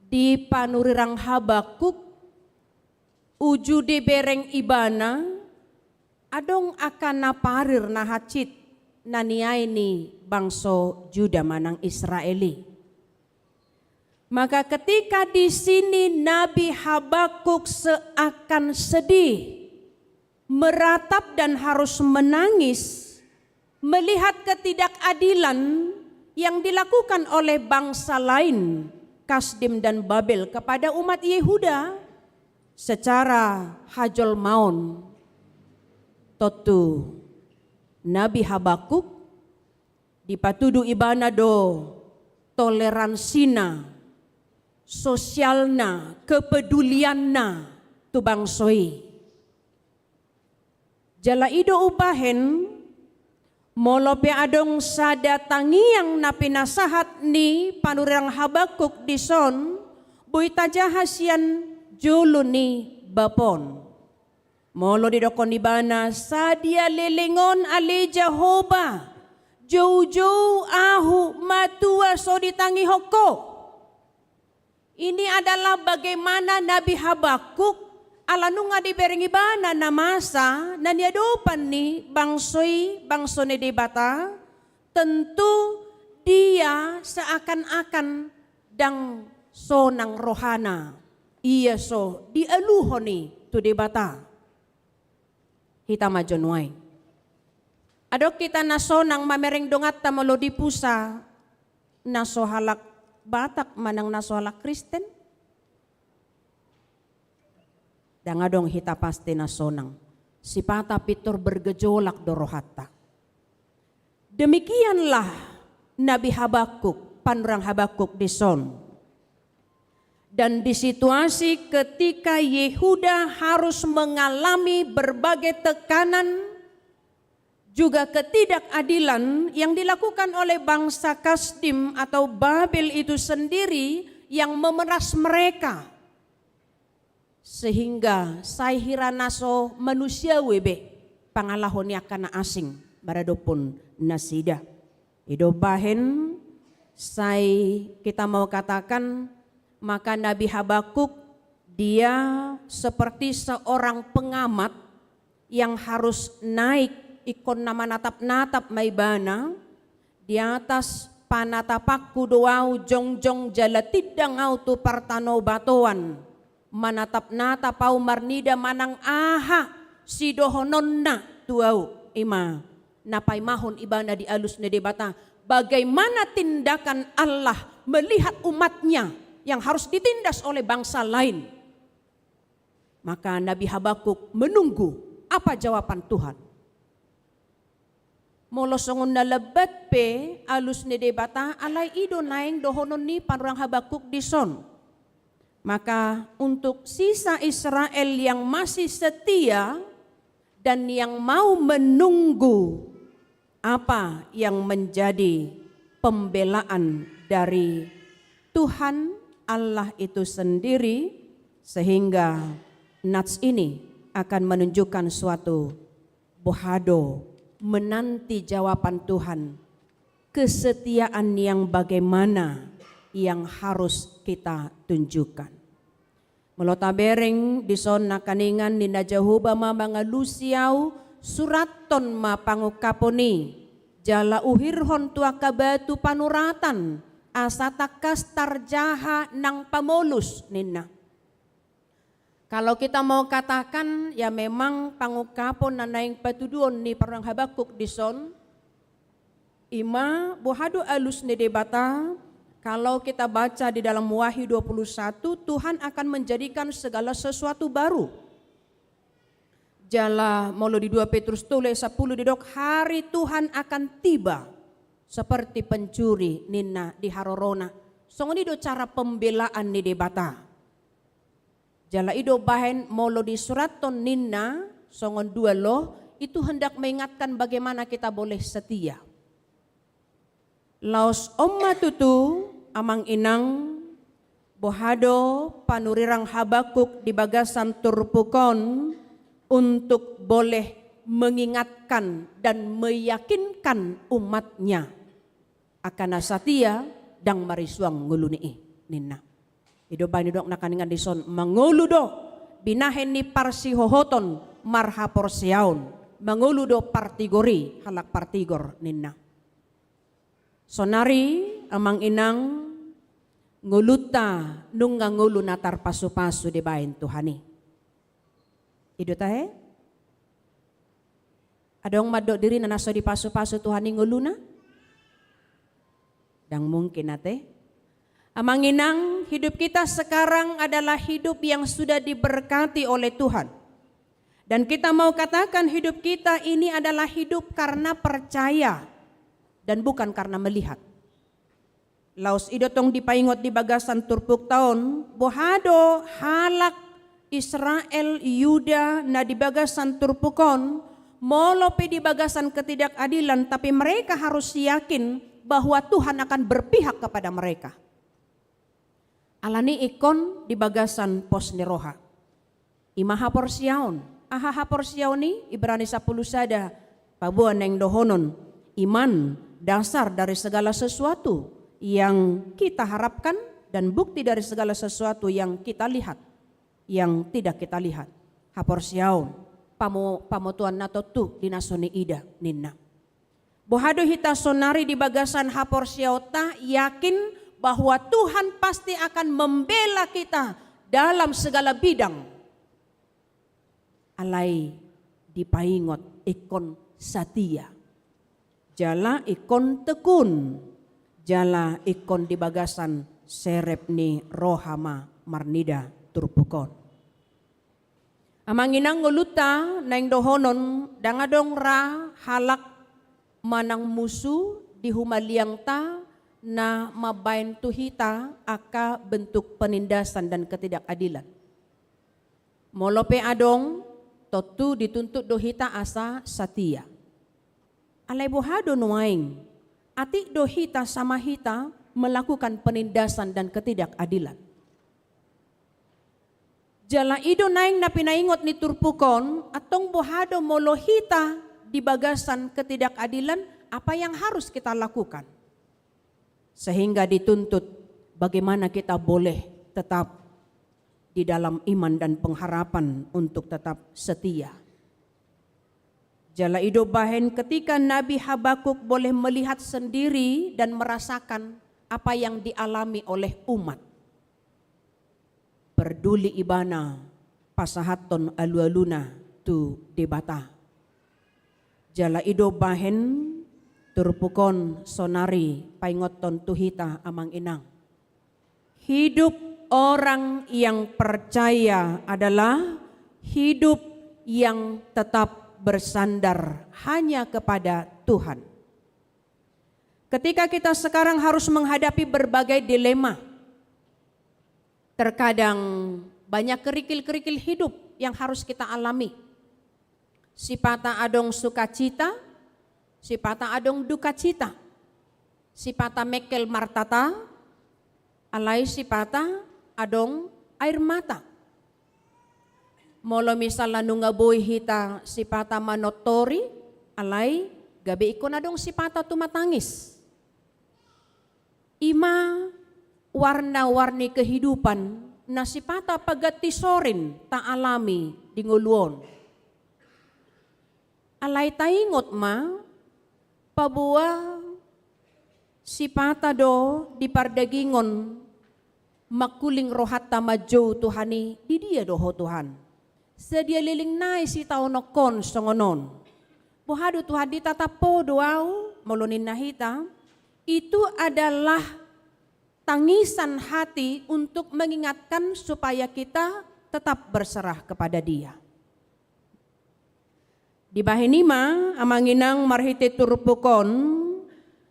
di panurirang Habakuk, uju dibereng ibana, adong angka na parir na hansit na niae ni bangso Juda manang Israel i. Maka ketika di sini Nabi Habakuk seakan sedih, meratap dan harus menangis melihat ketidakadilan yang dilakukan oleh bangsa lain, Kasdim dan Babel, kepada umat Yehuda secara hajolmaon. Tontu Nabi Habakuk dipatudu ibana do toleransina, sosialna, kepedulianna tu bangso i. Jala i do umbahen, molo pe adong sada tangiang na pinasahat ni panurirang Habakuk dison, boi tajaha sian jolo ni bab on. Molo didokkon ibana, sadia leleng on ale Jahowa, joujou ahu matua so ditangihon Ho. Ini adalah bagaimana Nabi Habakuk, ala nunga dibereng ibana na masa na niadopan ni bangso i, bangso ni Debata, tentu dia seakan-akan ndang sonang rohana, ia so dialuhon i tu Debata. Hita ma jo nuaeng. Adong hita na sonang mamereng donganta molo dipusa, Na so halak Batak manang na so halak Kristen? Ndang adong hita pasti na sonang. Sipata pintor bergejolak do rohanta. Demikianlah Nabi Habakuk, panurirang Habakuk dison. Dan di situasi ketika Yehuda harus mengalami berbagai tekanan, juga ketidakadilan yang dilakukan oleh bangsa Kasdim atau Babel itu sendiri yang memeras mereka. Sehingga sai hira na so manusiawi be pangalaho ni angka na asing maradophon nasida. I do umbahen sai kita mau katakan, maka Nabi Habakuk, dia seperti seorang pengamat yang harus naik, ingkon na manatap-natap ma ibana di atas panatapanku do ahu jongjong jala tindang ahu tu partanobatoan. Manatap-natap ahu marnida manang aha sidohononna tu ahu. I ma na paimahon ibana di alus ni Debata, bagaimana tindakan Allah melihat umatnya yang harus ditindas oleh bangsa lain. Maka Nabi Habakuk menunggu apa jawaban Tuhan. Molo songon na lambat pe alus ni Debata, alai i do naeng dohonon ni panurirang Habakuk dison. Maka untuk sisa Israel yang masih setia dan yang mau menunggu apa yang menjadi pembelaan dari Tuhan Allah itu sendiri, sehingga nats ini akan menunjukkan suatu boha do menanti jawaban Tuhan, kesetiaan yang bagaimana yang harus kita tunjukkan. Molo tabereng dison nangkiningan, ninna Jahowa ma mangalusi ahu, surathon ma pangungkapon i, jala uhirhon tu angka batu panuratan, asa tangkas tarjaha nang pamolus, ninna. Kalau kita mau katakan, ya memang pangungkapon na naeng patuduhon ni panurirang Habakuk dison, i ma boha do alus ni Debata, kalau kita baca di dalam Wahyu dua puluh satu, Tuhan akan menjadikan segala sesuatu baru. Jala molo di dua Petrus tolu ayat sapuluh didok, hari Tuhan akan tiba seperti pencuri, ninna, di harorona. Songon i do cara pembelaan ni Debata. Jala i do bahen molo disurathon ninna songon dua loh, itu hendak mengingatkan bagaimana kita boleh setia. Laos on ma tutu, amang inang, boha do panurirang Habakuk di bagasan turpuk on untuk boleh mengingatkan dan meyakinkan umatnya. Angka na satia ndang marisuang ngoluna i, ninna. I do bahen didok nangkiningan dison, mangolu do binahen ni parsihohoton marhaporseaon, mangolu do partigor i halak partigor, ninna. Sonari amang inang, ngolunta nunga ngolu na tarpasupasu dibahen Tuhan i. I do tahe? Adong mandok dirina na so dipasupasu Tuhan i ngoluna? Ndang mungkin ate. Amang inang, hidup kita sekarang adalah hidup yang sudah diberkati oleh Tuhan. Dan kita mau katakan hidup kita ini adalah hidup karena percaya dan bukan karena melihat. Laos i do tong dipaingot di bagasan turpukta on, boha do halak Israel, Yuda na di bagasan turpuk on, molo pe di bagasan ketidakadilan, tapi mereka harus yakin bahwa Tuhan akan berpihak kepada mereka. Alani ingkon di bagasan pos ni roha. I ma haporseaon. Aha haporseaon i? Ibrani sapuluh sada, paboa naeng dohonon, iman dasar dari segala sesuatu yang kita harapkan dan bukti dari segala sesuatu yang kita lihat, yang tidak kita lihat. Haporseaon, pamo-, pamotoan na tontu di na so niida, ninna. Boha do hita sonari di bagasan haporseaonta, yakin bahwa Tuhan pasti akan membela kita dalam segala bidang. Alai dipaingot ingkon satia. Jala ingkon tekun. jala ingkon di bagasan serep ni roha ma marnida turpuk on. Amang inang, ngolunta, naeng dohonon, ndang adong ra halak manang musu di humaliangta na mambahen tu hita angka bentuk penindasan dan ketidakadilan. Molo pe adong, tontu dituntut do hita asa satia. Alai boha do nuaeng? Atik do hita sama hita melakukan penindasan dan ketidakadilan. Jala i do naeng na pinaingot ni turpuk on, antong boha do molo hita di bagasan ketidakadilan, apa yang harus kita lakukan? Sehingga dituntut bagaimana kita boleh tetap di dalam iman dan pengharapan untuk tetap setia. Jala i do bahen ketika Nabi Habakuk boleh melihat sendiri dan merasakan apa yang dialami oleh umat. Parduli ibana pasahathon alualuna tu Debata. Jala i do bahen turpuk on saonari paingothon tu hita amang inang. Hidup orang yang percaya adalah hidup yang tetap bersandar hanya kepada Tuhan. Ketika kita sekarang harus menghadapi berbagai dilema, terkadang banyak kerikil-kerikil hidup yang harus kita alami. Sipata adong sukacita, sipata adong dukacita. Sipata mengkel martata, alai sipata adong air mata. Molo misalna nunga boi hita sipata manortori, alai gabe ingkon adong sipata tumatangis. I ma warna-warni kehidupan na sipata paganti sorin taalami di ngolu on. Alai taingot ma, paboa sipata do di pardagingon mangkuling rohanta manjou Tuhan i, di dia do Ho Tuhan? Sadia leleng nai sitaononhon songon on. Boha do Tuhan, ditatap Ho do ahu, molo ninna hita, itu adalah tangisan hati untuk mengingatkan supaya kita tetap berserah kepada Dia. Dibahen i ma, amang inang, marhite turpuk on,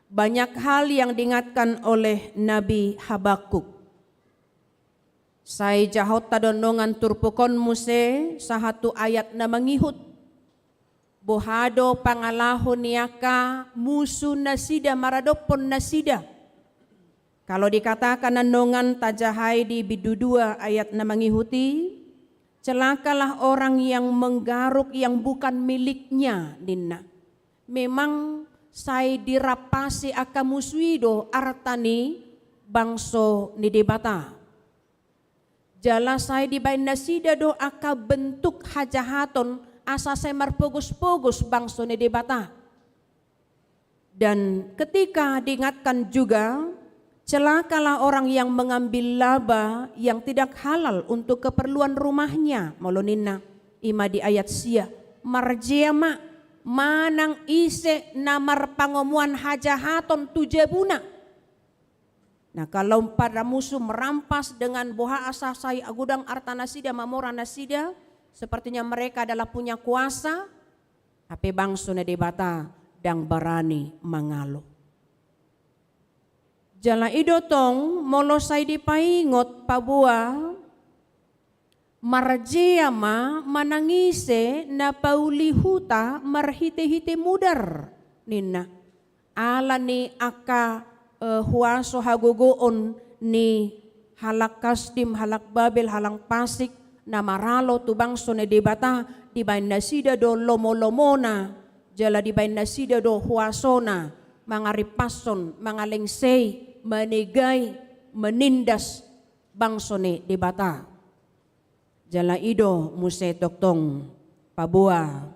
banyak hal yang diingatkan oleh Nabi Habakuk. Sai jahonta do nongan turpuk on muse sahat tu ayat na mangihut. Boha do pangalaho ni angka musu nasida maradophon nasida? Kalau dikatakan annon tajahai di bindu dua ayat na mangihut i, celakalah orang yang menggaruk yang bukan miliknya, ninna. Memang sai dirampasi angka musu i do arta ni bangso ni Debata. Jala sai dibaen nasida do angka bentuk hajahaton asa sai marpogos-pogos bangso ni Debata. Dan ketika diingatkan juga, celakalah orang yang mengambil laba yang tidak halal untuk keperluan rumahnya, molo ninna, i ma di ayat sia, marjea ma manang ise na marpangomoan hajahaton tu jabuna. Nah, kalau para musuh merampas dengan boha asa sai agudang arta nasida, mamora nasida, sepertinya mereka adalah punya kuasa, hape bangso ni Debata ndang barani mangalo. Jala i do tong molo sai dipaingot paboa, marjea ma manang ise na pauli huta marhite-hite mudar, ninna. Ala ni angka, eh, huaso hagogoon ni halak Kasdim, halak Babel, halak fasik, na maralo tu bangso ni Debata, dibaen nasida do lomo-lomona, jala dibaen nasida do huasona, mangarimpashon, mangalengsei, manegai, manindas bangso ni Debata. Jala i do muse tongtong paboa,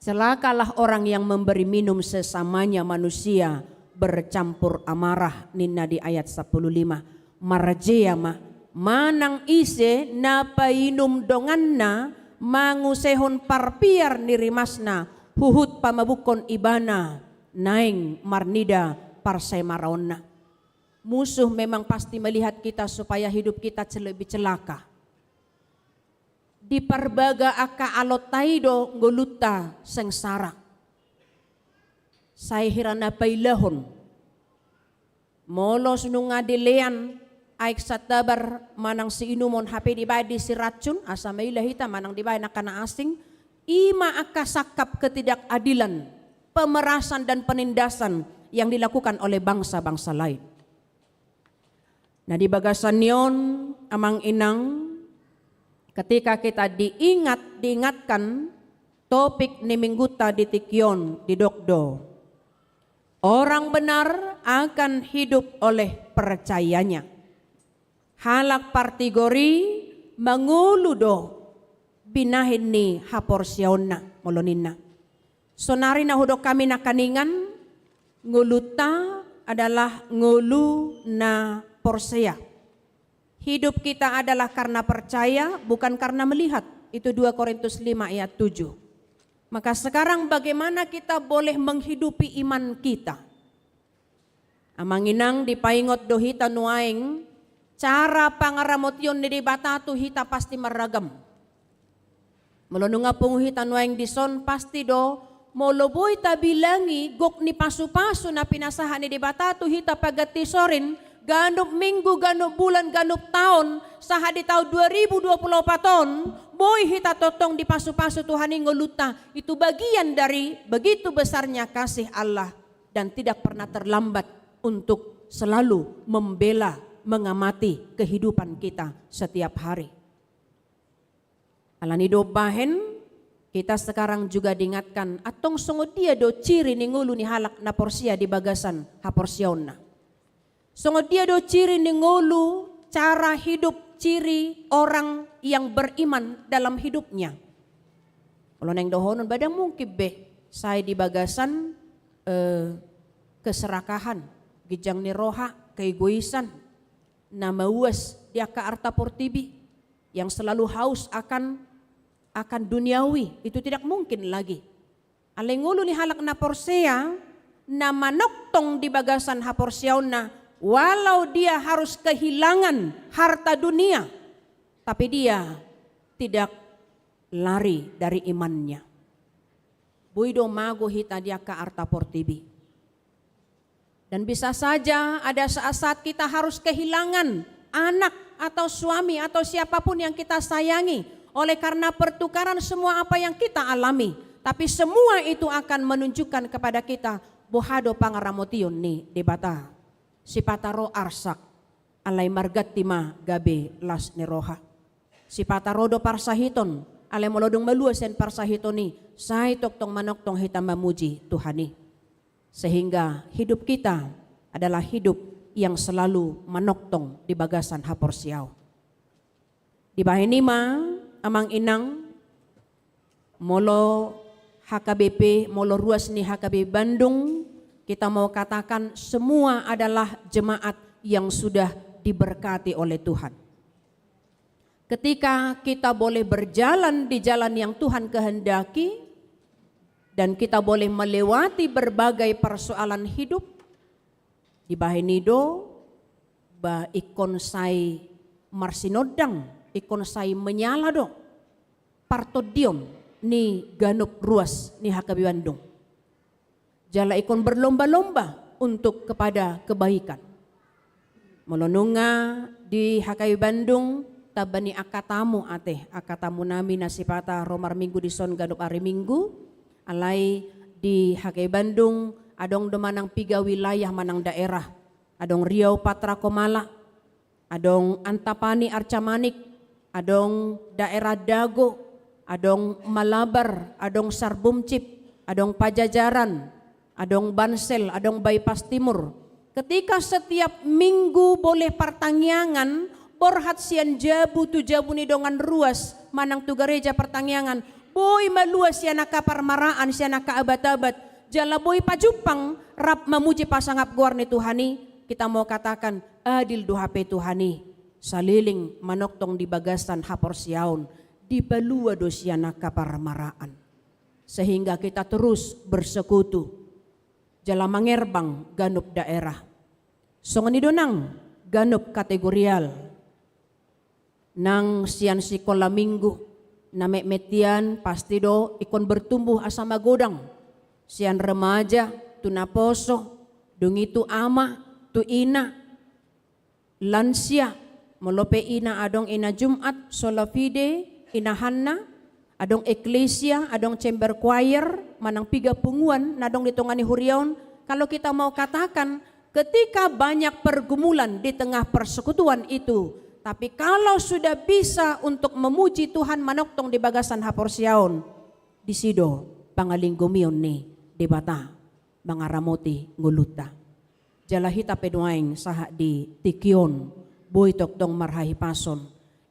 celakalah orang yang memberi minum sesamanya manusia bercampur amarah, ninna di ayat sampulu lima. Marjea ma manang ise na painum donganna mangusehon parpiar ni rimasna huhut pamabukkon ibana naeng marnida parsaemaraonna. Musuh memang pasti melihat kita supaya hidup kita lebih celaka. Diparbaga angka alonta i do ngolunta sengsara. Sai hira na pailahon. Molo nunga dilean aek santabar manang siinumon hape dibaen disi racun, asa maila hita manang dibaen angka na asing, i ma angka sangkap ketidakadilan, pemerasan dan penindasan yang dilakukan oleh bangsa-bangsa lain. Nah, di bagasan ni on, amang inang, ketika kita diingat, diingatkan, topik ni mingguta di tingki on didok do, orang benar akan hidup oleh percayanya. Halak partigor i mangolu do binahen ni haporseaonna, molo ninna. Sonari na hudok hami nangkiningan, ngolunta adalah ngolu na porsea. Hidup kita adalah karena percaya, bukan karena melihat. Itu dua Korintus lima ayat tujuh. Maka sekarang bagaimana kita boleh menghidupi iman kita? Amang inang, dipaingot do hita nuaeng, cara pangaramotion ni Debata tu hita pasti marragam. Molo nunga pungu hita nuaeng dison, pasti do, molo boi tabilangi gok ni pasupasu na pinasahat ni Debata tu hita pangganti sorin, ganup minggu, ganup bulan, ganup taon, sahat di taon dua ribu dua puluh opat on, boi hita tongtong dipasupasu Tuhan i ngolunta. Itu bagian dari begitu besarnya kasih Allah dan tidak pernah terlambat untuk selalu membela, mengamati kehidupan kita setiap hari. Alani do bahen, kita sekarang juga diingatkan, antong songon dia do ciri ni ngolu ni halak na porsea di bagasan haporseaonna. Songon dia do ciri ni ngolu, cara hidup, ciri orang yang beriman dalam hidupnya. Molo naeng dohonon, ba ndang mungkin be sai di bagasan, eh, keserakahan, ginjang ni roha, keegoisan, na mauas di angka arta portibi, yang selalu haus akan, akan duniawi, itu tidak mungkin lagi. Alai ngolu ni halak na porsea, na manongtong di bagasan haporseaonna, walau dia harus kehilangan harta dunia, tapi dia tidak lari dari imannya. Boi do mago hita di angka arta portibi. Dan bisa saja ada saat-saat kita harus kehilangan anak atau suami atau siapapun yang kita sayangi oleh karena pertukaran semua apa yang kita alami. Tapi semua itu akan menunjukkan kepada kita boha do pangaramotion ni Debata. Sipata ro arsak, alai marganti ma gabe las ni roha. Sipata ro do parsahiton, alai molo dung malua sian parsahiton i, sai tongtong manongtong hita mamuji Tuhan i. Sehingga hidup kita adalah hidup yang selalu manongtong di bagasan haporseaon. Dibahen i ma, amang inang, molo H K B P, molo ruas ni H K B P Bandung, kita mau katakan semua adalah jemaat yang sudah diberkati oleh Tuhan. Ketika kita boleh berjalan di jalan yang Tuhan kehendaki, dan kita boleh melewati berbagai persoalan hidup, dibahen i do, ba ingkon sai marsinondang, ingkon sai menyala do partondion ni ganup ruas ni H K B P Bandung. Jala ingkon berlomba-lomba untuk kepada kebaikan. Molo nunga di H K B P Bandung, tamba ni angka tamu ate, angka tamu nami na sipata ro marminggu dison ganup ari Minggu, alai di H K B P Bandung adong do manang piga wilayah manang daerah, adong Riau Patra Komala, adong Antapani Arca Manik, adong daerah Dago, adong Malabar, adong Sarbumcip, adong Pajajaran, adong Bansel, adong Bypass Timur. Ketika setiap minggu boleh partangiangan, borhat sian jabu tu jabu ni dongan ruas, manang tu gareja partangiangan, boi malua sian angka parmaraan, sian angka abat-abat, jala boi pajumpang rap mamuji pasangap goar ni Tuhan i, kita mau katakan, adil do hape Tuhan i, saleleng manongtong di bagasan haporseaon, dipalua do sian angka parmaraan. Sehingga kita terus bersekutu. jala mangerbang ganup daerah. Songon i do nang ganup kategorial. Nang sian sikola minggu, na metmet i an pasti do ingkon bertumbuh asa magodang. Sian remaja, tu naposo, dung i tu ama, tu ina, lansia, molo pe ina adong ina Jumat, sola fide, ina Hanna, adong eklesia, adong chamber choir, manang piga punguan na adong di tonga ni huria on. Kalau kita mau katakan, ketika banyak pergumulan di tengah persekutuan itu, tapi kalau sudah bisa untuk memuji Tuhan, manongtong di bagasan haporseaon, disi do pangalinggomion ni Debata mangaramoti ngolunta. Jala hita pe nuaeng sahat di tingki on boi tongtong marhahipason.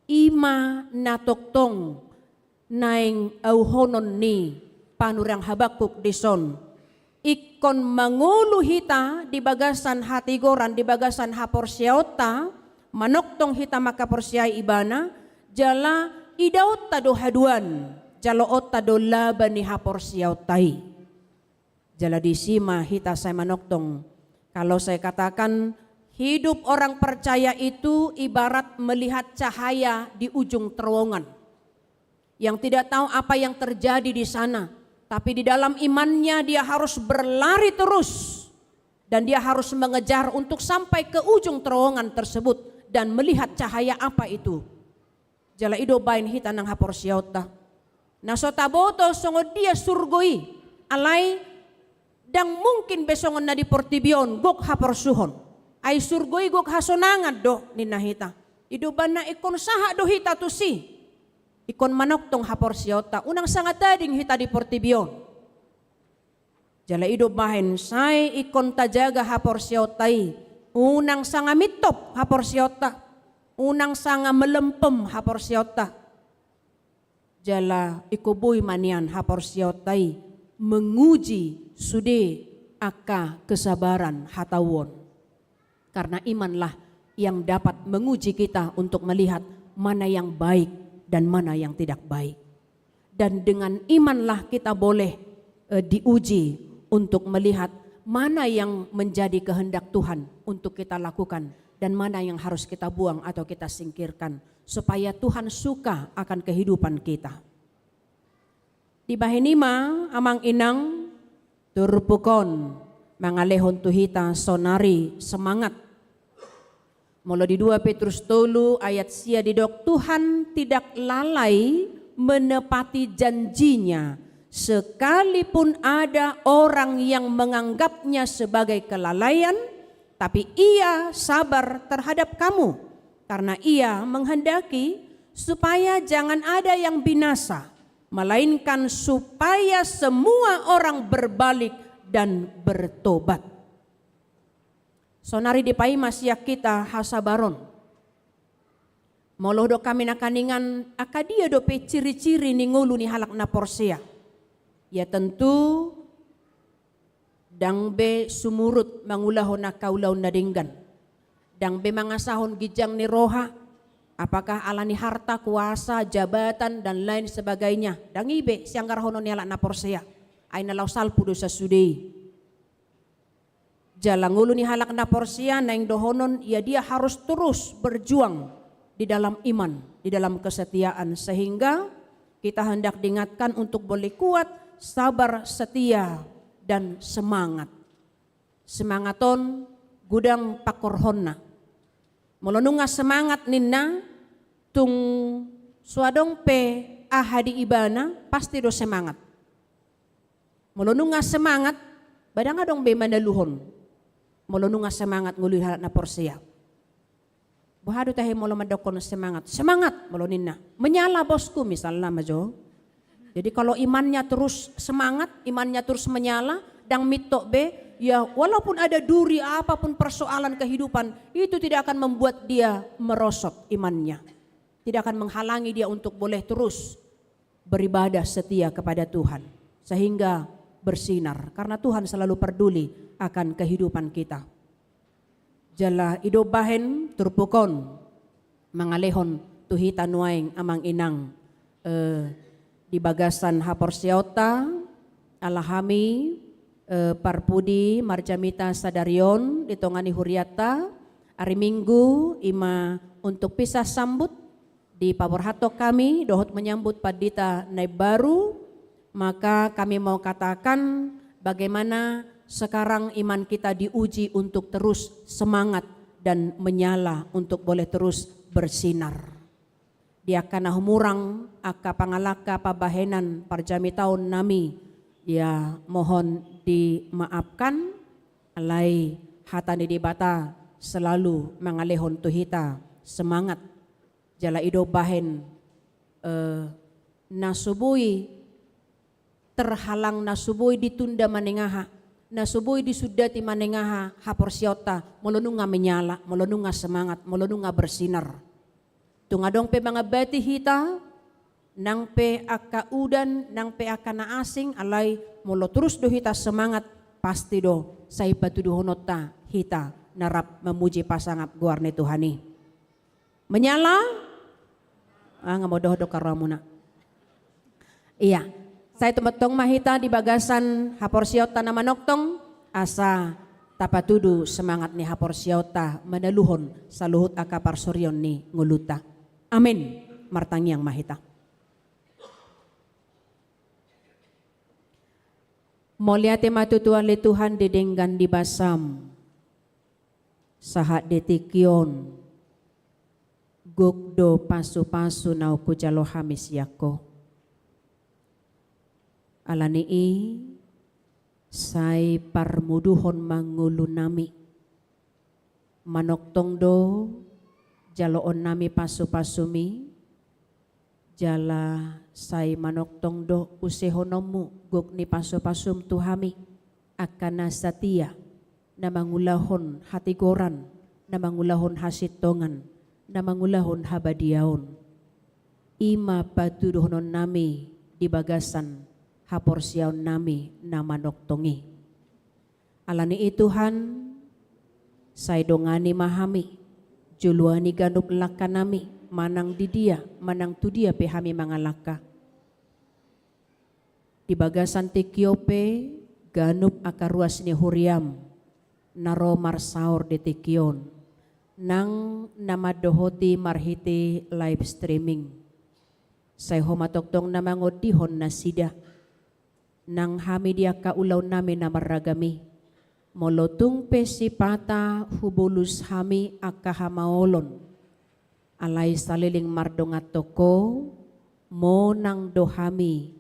I ma na tongtong naeng auhonon ni panurirang Habakuk dison. Ingkon mangolu hita di bagasan hatigoran, di bagasan haporseaonta, manongtong hita mangkaporseai Ibana, jala idaonta do haduan, jaloonta do laba ni haporseaonta i. Jala disi ma hita sai manongtong. Kalau saya katakan, hidup orang percaya itu ibarat melihat cahaya di ujung terowongan. Yang tidak tahu apa yang terjadi di sana, tapi di dalam imannya dia harus berlari terus. Dan dia harus mengejar untuk sampai ke ujung terowongan tersebut dan melihat cahaya apa itu. Jala i do baen hita nang haporseaonta. Na so taboto songon dia surgo i, alai ndang mungkin be songon na di portibi on, gok haporsuhon. Ai surgo i gok hasonangan do, ninna hita. I do umbahen na ingkon sahat do hita tusi. Ingkon manongtong haporseaonta, unang sanga tading hita di portibi on. Jala i do baen sai ingkon tajaga haporseaonta i, unang sanga mintop haporseaonta, unang sanga melempem haporseaonta. Jala ingkon boi ma nian haporseaonta i menguji sude angka kesabaran hatauon. Karena imanlah yang dapat menguji kita untuk melihat mana yang baik dan mana yang tidak baik. Dan dengan imanlah kita boleh, eh, diuji untuk melihat mana yang menjadi kehendak Tuhan untuk kita lakukan dan mana yang harus kita buang atau kita singkirkan, supaya Tuhan suka akan kehidupan kita. Dibahen i ma, amang inang, turpuk on mangalehon tu hita saonari semangat. Molo di dua Petrus tolu ayat sia didok, Tuhan tidak lalai menepati janjinya, sekalipun ada orang yang menganggapnya sebagai kelalaian, tapi Ia sabar terhadap kamu, karena Ia menghendaki supaya jangan ada yang binasa, melainkan supaya semua orang berbalik dan bertobat. Saonari dipaima sian hita hasabaron. Molo didok hami nangkiningan, angka dia dope ciri-ciri ni ngolu ni halak na porsea? Ya tentu, ndang be sumurut mangulahon angka ulaon na denggan. Ndang be mangasahon ginjang ni roha, apakah ala ni harta, kuasa, jabatan, dan lain sebagainya. Ndang i be sianggarhonon ni halak na porsea. Ai na laho salpu do sasude i. Jala ngolu ni halak na porsea naeng dohonon, ya dia harus terus berjuang di dalam iman, di dalam kesetiaan, sehingga kita hendak diingatkan untuk boleh kuat, sabar, setia, dan semangat. Semangat on godang pangkorhonna. Molo nunga semangat ninna, tung so adong pe aha di ibana, pasti do semangat. Molo nunga semangat, ba ndang adong be manaluhon. Molo nunga semangat ngolu ni halak na porsea. Boha do tahe molo mandokkon semangat? Semangat, molo ninna. Menyala, bosku, misalna ma jo. Jadi kalau imannya terus semangat, imannya terus menyala, ndang mintop be, ya walaupun ada duri, apapun persoalan kehidupan, itu tidak akan membuat dia merosot imannya. Tidak akan menghalangi dia untuk boleh terus beribadah setia kepada Tuhan, sehingga bersinar, karena Tuhan selalu peduli akan kehidupan kita. Jala i do bahen turpuk on mangalehon tu hita nuaeng, amang inang, eh, di bagasan haporseaonta, ala hami eh, parpudi marjamita sadari on di tonga ni hurianta, ari Minggu, i ma untuk pisah sambut, dipaborhathon hami dohot menyambut pandita na imbaru, maka kami mau katakan bagaimana sekarang iman kita diuji untuk terus semangat dan menyala untuk boleh terus bersinar. Di angka na humurang, angka pangalangka pambahenan parjamitaon nami, ya, mohon dimaafkan, alai hata ni Debata selalu mangalehon tu hita semangat. Jala i do bahen, eh, na so boi terhalang, na so boi ditunda manang aha, na so boi disundati manang aha haporseaonta, molo nunga menyala, molo nunga semangat, molo nunga bersinar. Tung adong pe mangambati hita, nang pe angka udan, nang pe angka na asing, alai molo torus do hita semangat, pasti do sai patuduhononta hita na rap mamuji pasangap goar ni Tuhan i. Menyala? Ah, nga modok do karoamuna. Ia, sai tumongtong ma hita di bagasan haporseaonta na manongtong, asa tapatudu semangat ni haporseaonta manaluhon saluhut angka parsorion ni ngolunta. Amin. Martangiang ma hita. Mauliate ma tutu ale Tuhan di denggan ni basam. Sahat di tingki on, gok do pasupasu naung hujalo hami sian Ho. Ala ni i, sai parmuduhon ma ngolunami. Manongtong do jaloonnami pasupasumi, jala sai manongtong do usehononmu gok ni pasupasum tu hami, angka na satia, na mangulahon hatigoran, na mangulahon hasintongan, na mangulahon habadiaon. I ma patuduhononnami di bagasan haporseaonnami na manongtong i. Ala ni i Tuhan, sai dongani ma hami, joloani ganup langkanami, manang di dia, manang tu dia pe hami mangalangka. Di bagasan tingki on pe, ganup angka ruas ni huriam, na ro marsaor di tingki on, nang na mandohoti marhite live streaming. Sai Ho ma tongtong na mangondihon nasida. Nang hami di angka ulaonnami na marragam i, molo tung pe sipata hubolus hami angka hamaolon, alai saleleng mardonganhon Ho, monang do hami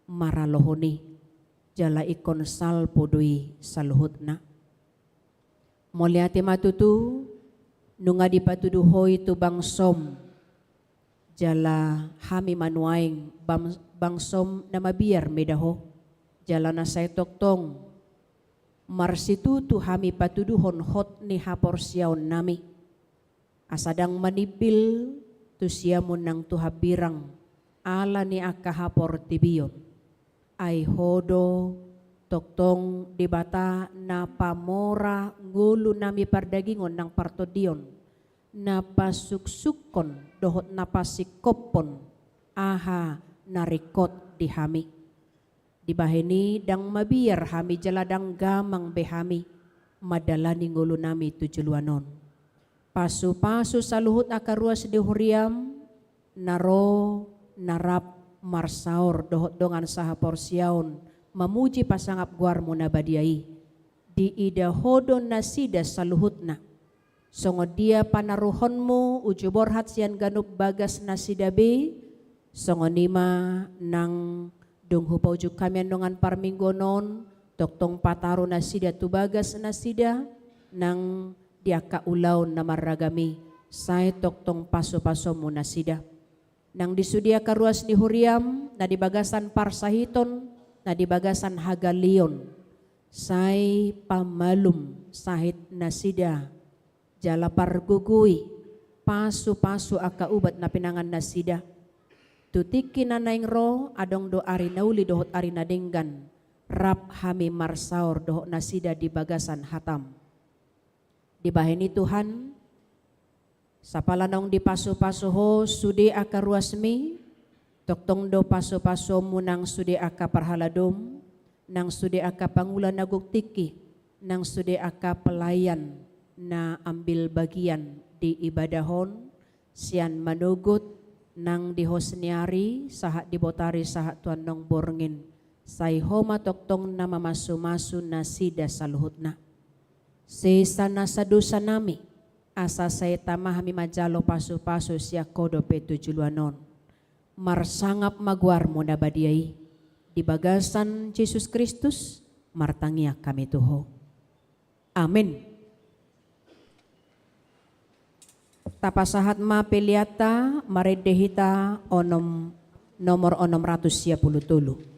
maralohon i, jala ingkon salpu do i saluhutna. Mauliate ma tutu, nunga dipatudu Ho i tu bangsom, jala hami ma nuaeng bang-, bangsom na mabiar mida Ho, jala na sai tongtong marsitutu hami patuduhon hot ni haporseaonnami. Asa ndang manimbil tu siamun nang tu hambirang, ala ni angka haportibion. Ai Ho do tongtong Debata na pamora ngolunami pardagingon nang partondion, na pasuksukkon dohot na pasingkophon aha na ringkot di hami. Dibahen i ndang mabiar hami jala ndang gamang be hami mandalani ngolunami tu joloan on. Pasupasu saluhut angka ruas ni huriam, na ro, na rap marsaor dohot dongan sahaporseaon, mamuji pasangap goarmu na badia i. Diida Ho do nasida saluhutna. Songon dia panaruhonmu uju borhat sian ganup bagas nasida be, songon i ma nang dung hupaujung hami andongan parmingguon on, tongtong pataru nasida tu bagas nasida, nang di angka ulaon na marragam i, sai tongtong pasupasuonmu nasida. Nang di sude angka ruas ni huriam, na di bagasan parsahiton, na di bagasan hagaleon, sai pamalum sahit nasida, jala pargogoi, pasupasu angka ubat na pinangan nasida. Tu tingki na naeng ro, adong do ari na uli dohot ari na denggan, rap hami marsaor dohot nasida di bagasan hatam. Dibahen i Tuhan, sapala naung dipasupasu Ho sude angka ruasmi, tongtong do pasupasuonmu nang sude angka parhaladom, nang sude angka pangula na gok tingki, nang sude angka pelayan na ambil bagian di ibadah on, sian manogot nang di hos ni ari sahat di botari sahat tu annon borngin, sai Ho ma tongtong na mamasumasu nasida saluhutna. Sesa nasa dosanami, asa sai tama hami manjalo pasupasu sian Ho dope tu joloan on. Marsangap ma goarMu na badia i. Di bagasan Jesus Kristus martangiang hami tu Ho. Amen. Tapasahat ma peleanta, marende hita onom, nomor onom ratus sia pulu tolu.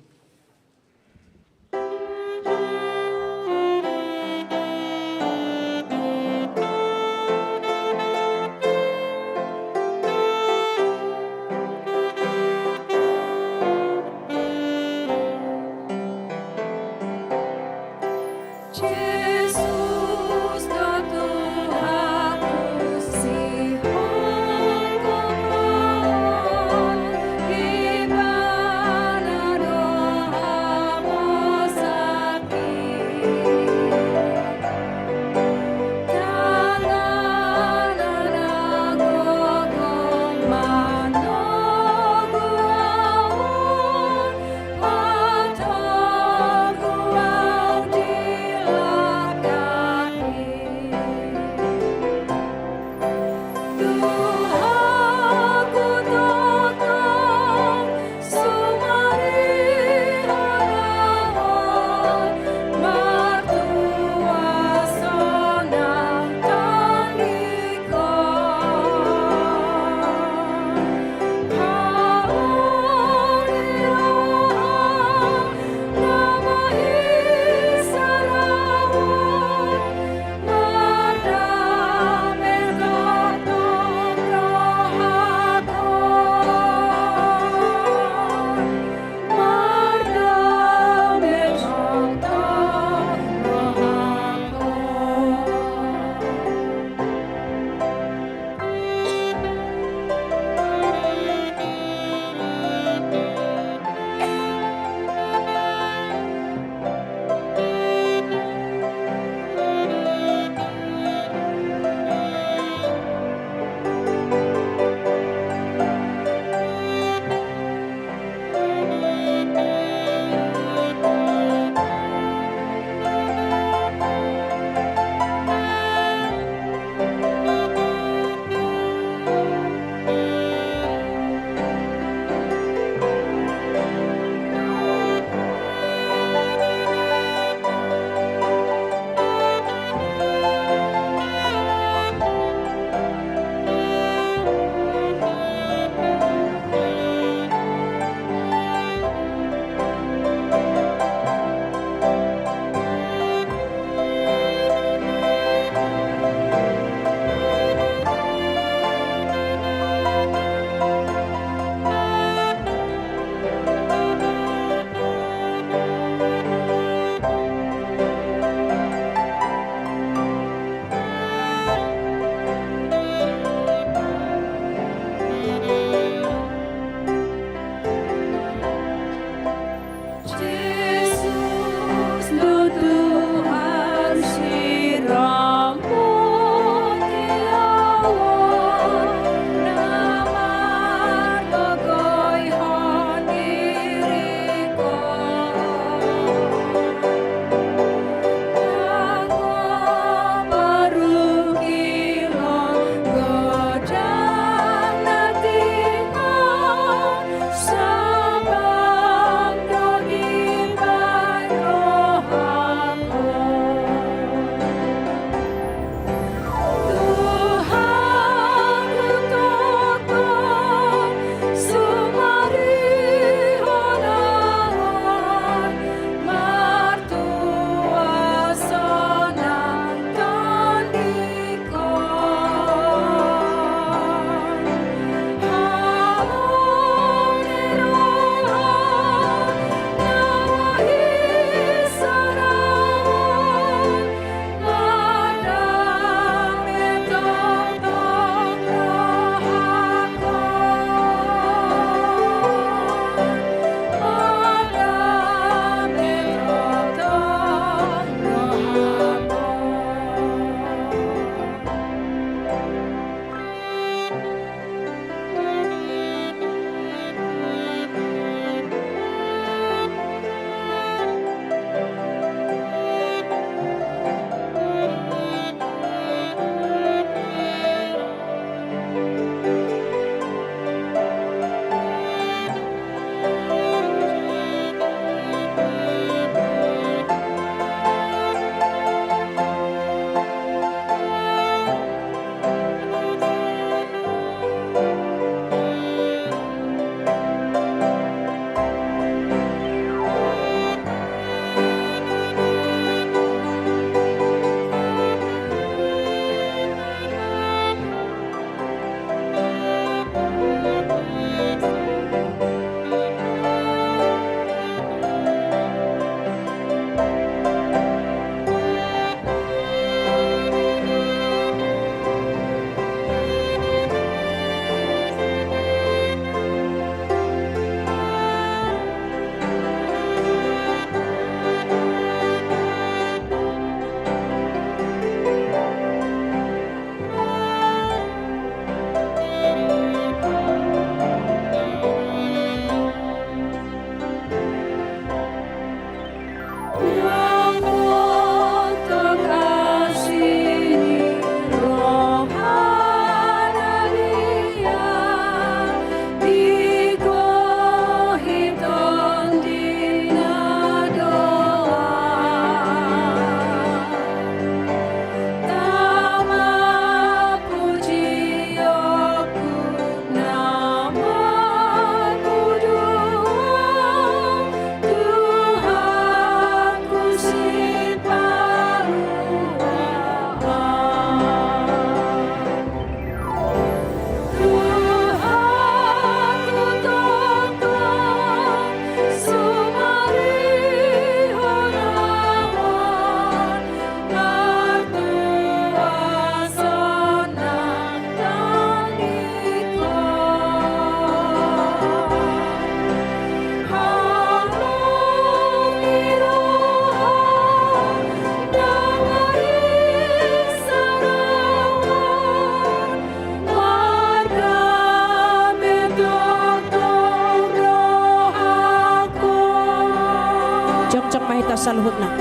saluhutna.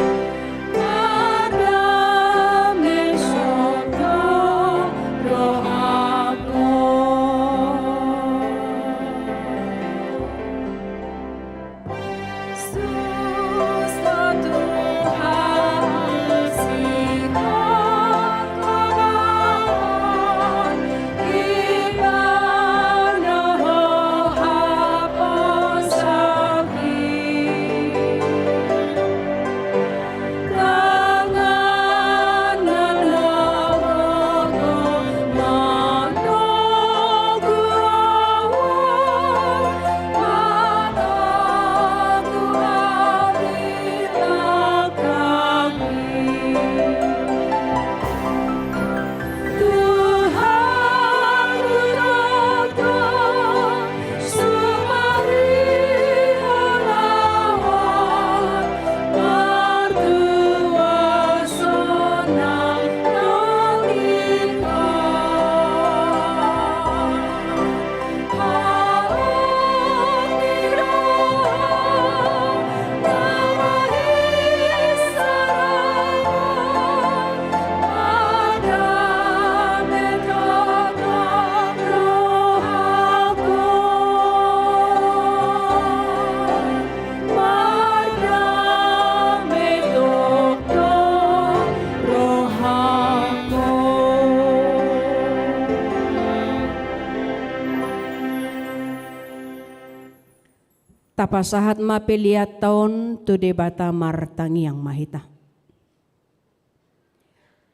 Tapasahat ma peleanta on tu Debata, martangiang ma hita.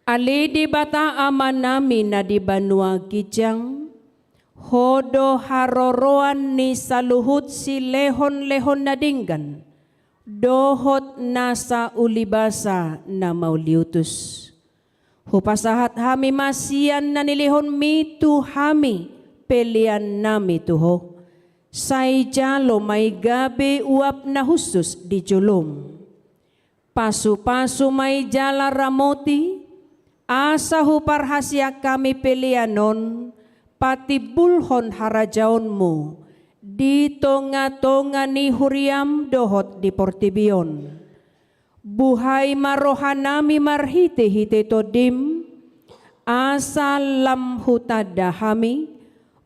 Ale Debata Amanami na di banua ginjang, Ho do haroroan ni saluhut silehonlehon na denggan dohot nasa ulibasa na mauliutus. Hupasahat hami ma sian na nilehonMi tu hami peleannami tu Ho. Sai jalo ma i gabe uap na hushus di joloM. Pasupasu ma i jala ramoti, asa huparhasian hami pelean on patimbulhon harajaonMu di tongatonga ni huriaM dohot di portibi on. Buhai ma rohanami marhitehite TondiM, asa lam hutanda hami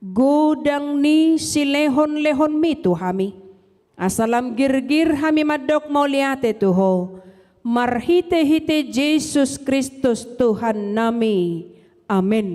godang ni silehonlehonMi tu hami, asa lam girgir hami mandok mauliate tu Ho, marhitehite Jesus Kristus Tuhannami. Amen.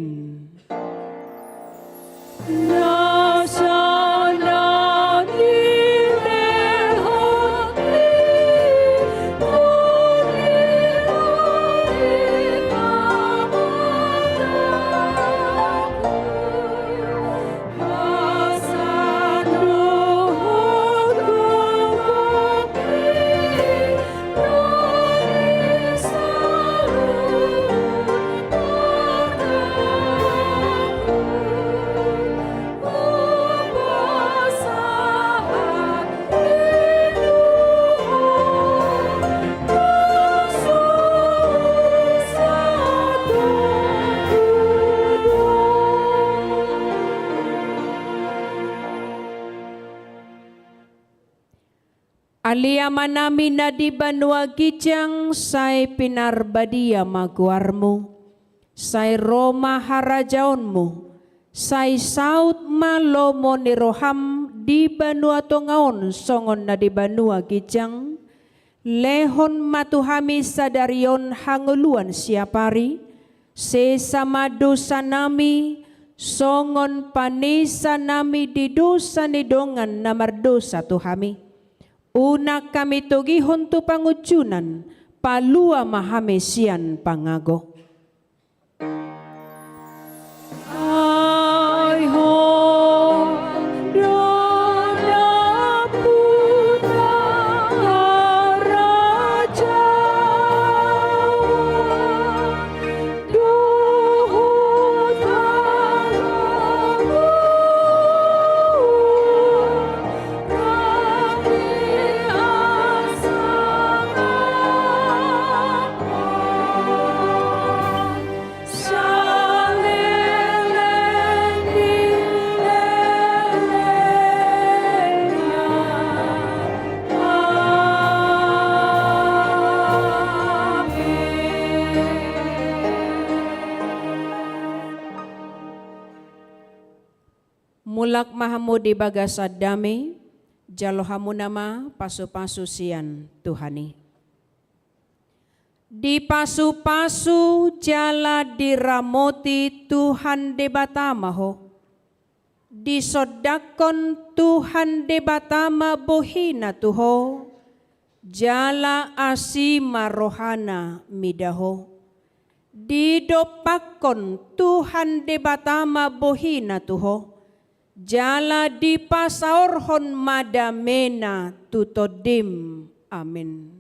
Ale Amanami na di banua ginjang, sai pinarbadia ma goarMu. Sai ro ma harajaonMu. Sai saut ma lomo ni rohaM di banua tonga on songon na di banua ginjang. Lehon ma tu hami sadari on hangoluan siapari. Sesa ma dosanami, songon panesanami di dosa ni dongan na mardosa tu hami. Unang hami togihon tu pangunjunan, palua ma hami sian pangago. Ai Ho do nampuna harajaon dohot hangoluan nang di hasangapon saleleng. Mulak ma hamu di bagasan dame, jalo hamu nama pasu-pasu sian Tuhan i. Dipasu-pasu jala diramoti Tuhan Debata ma ho. Disondangkon Tuhan Debata ma bohina tu ho, jala asi ma rohana mida ho. Didompakkon Tuhan Debata ma bohina tu ho, jala dipasaorhon ma damena tu tondim. Amen.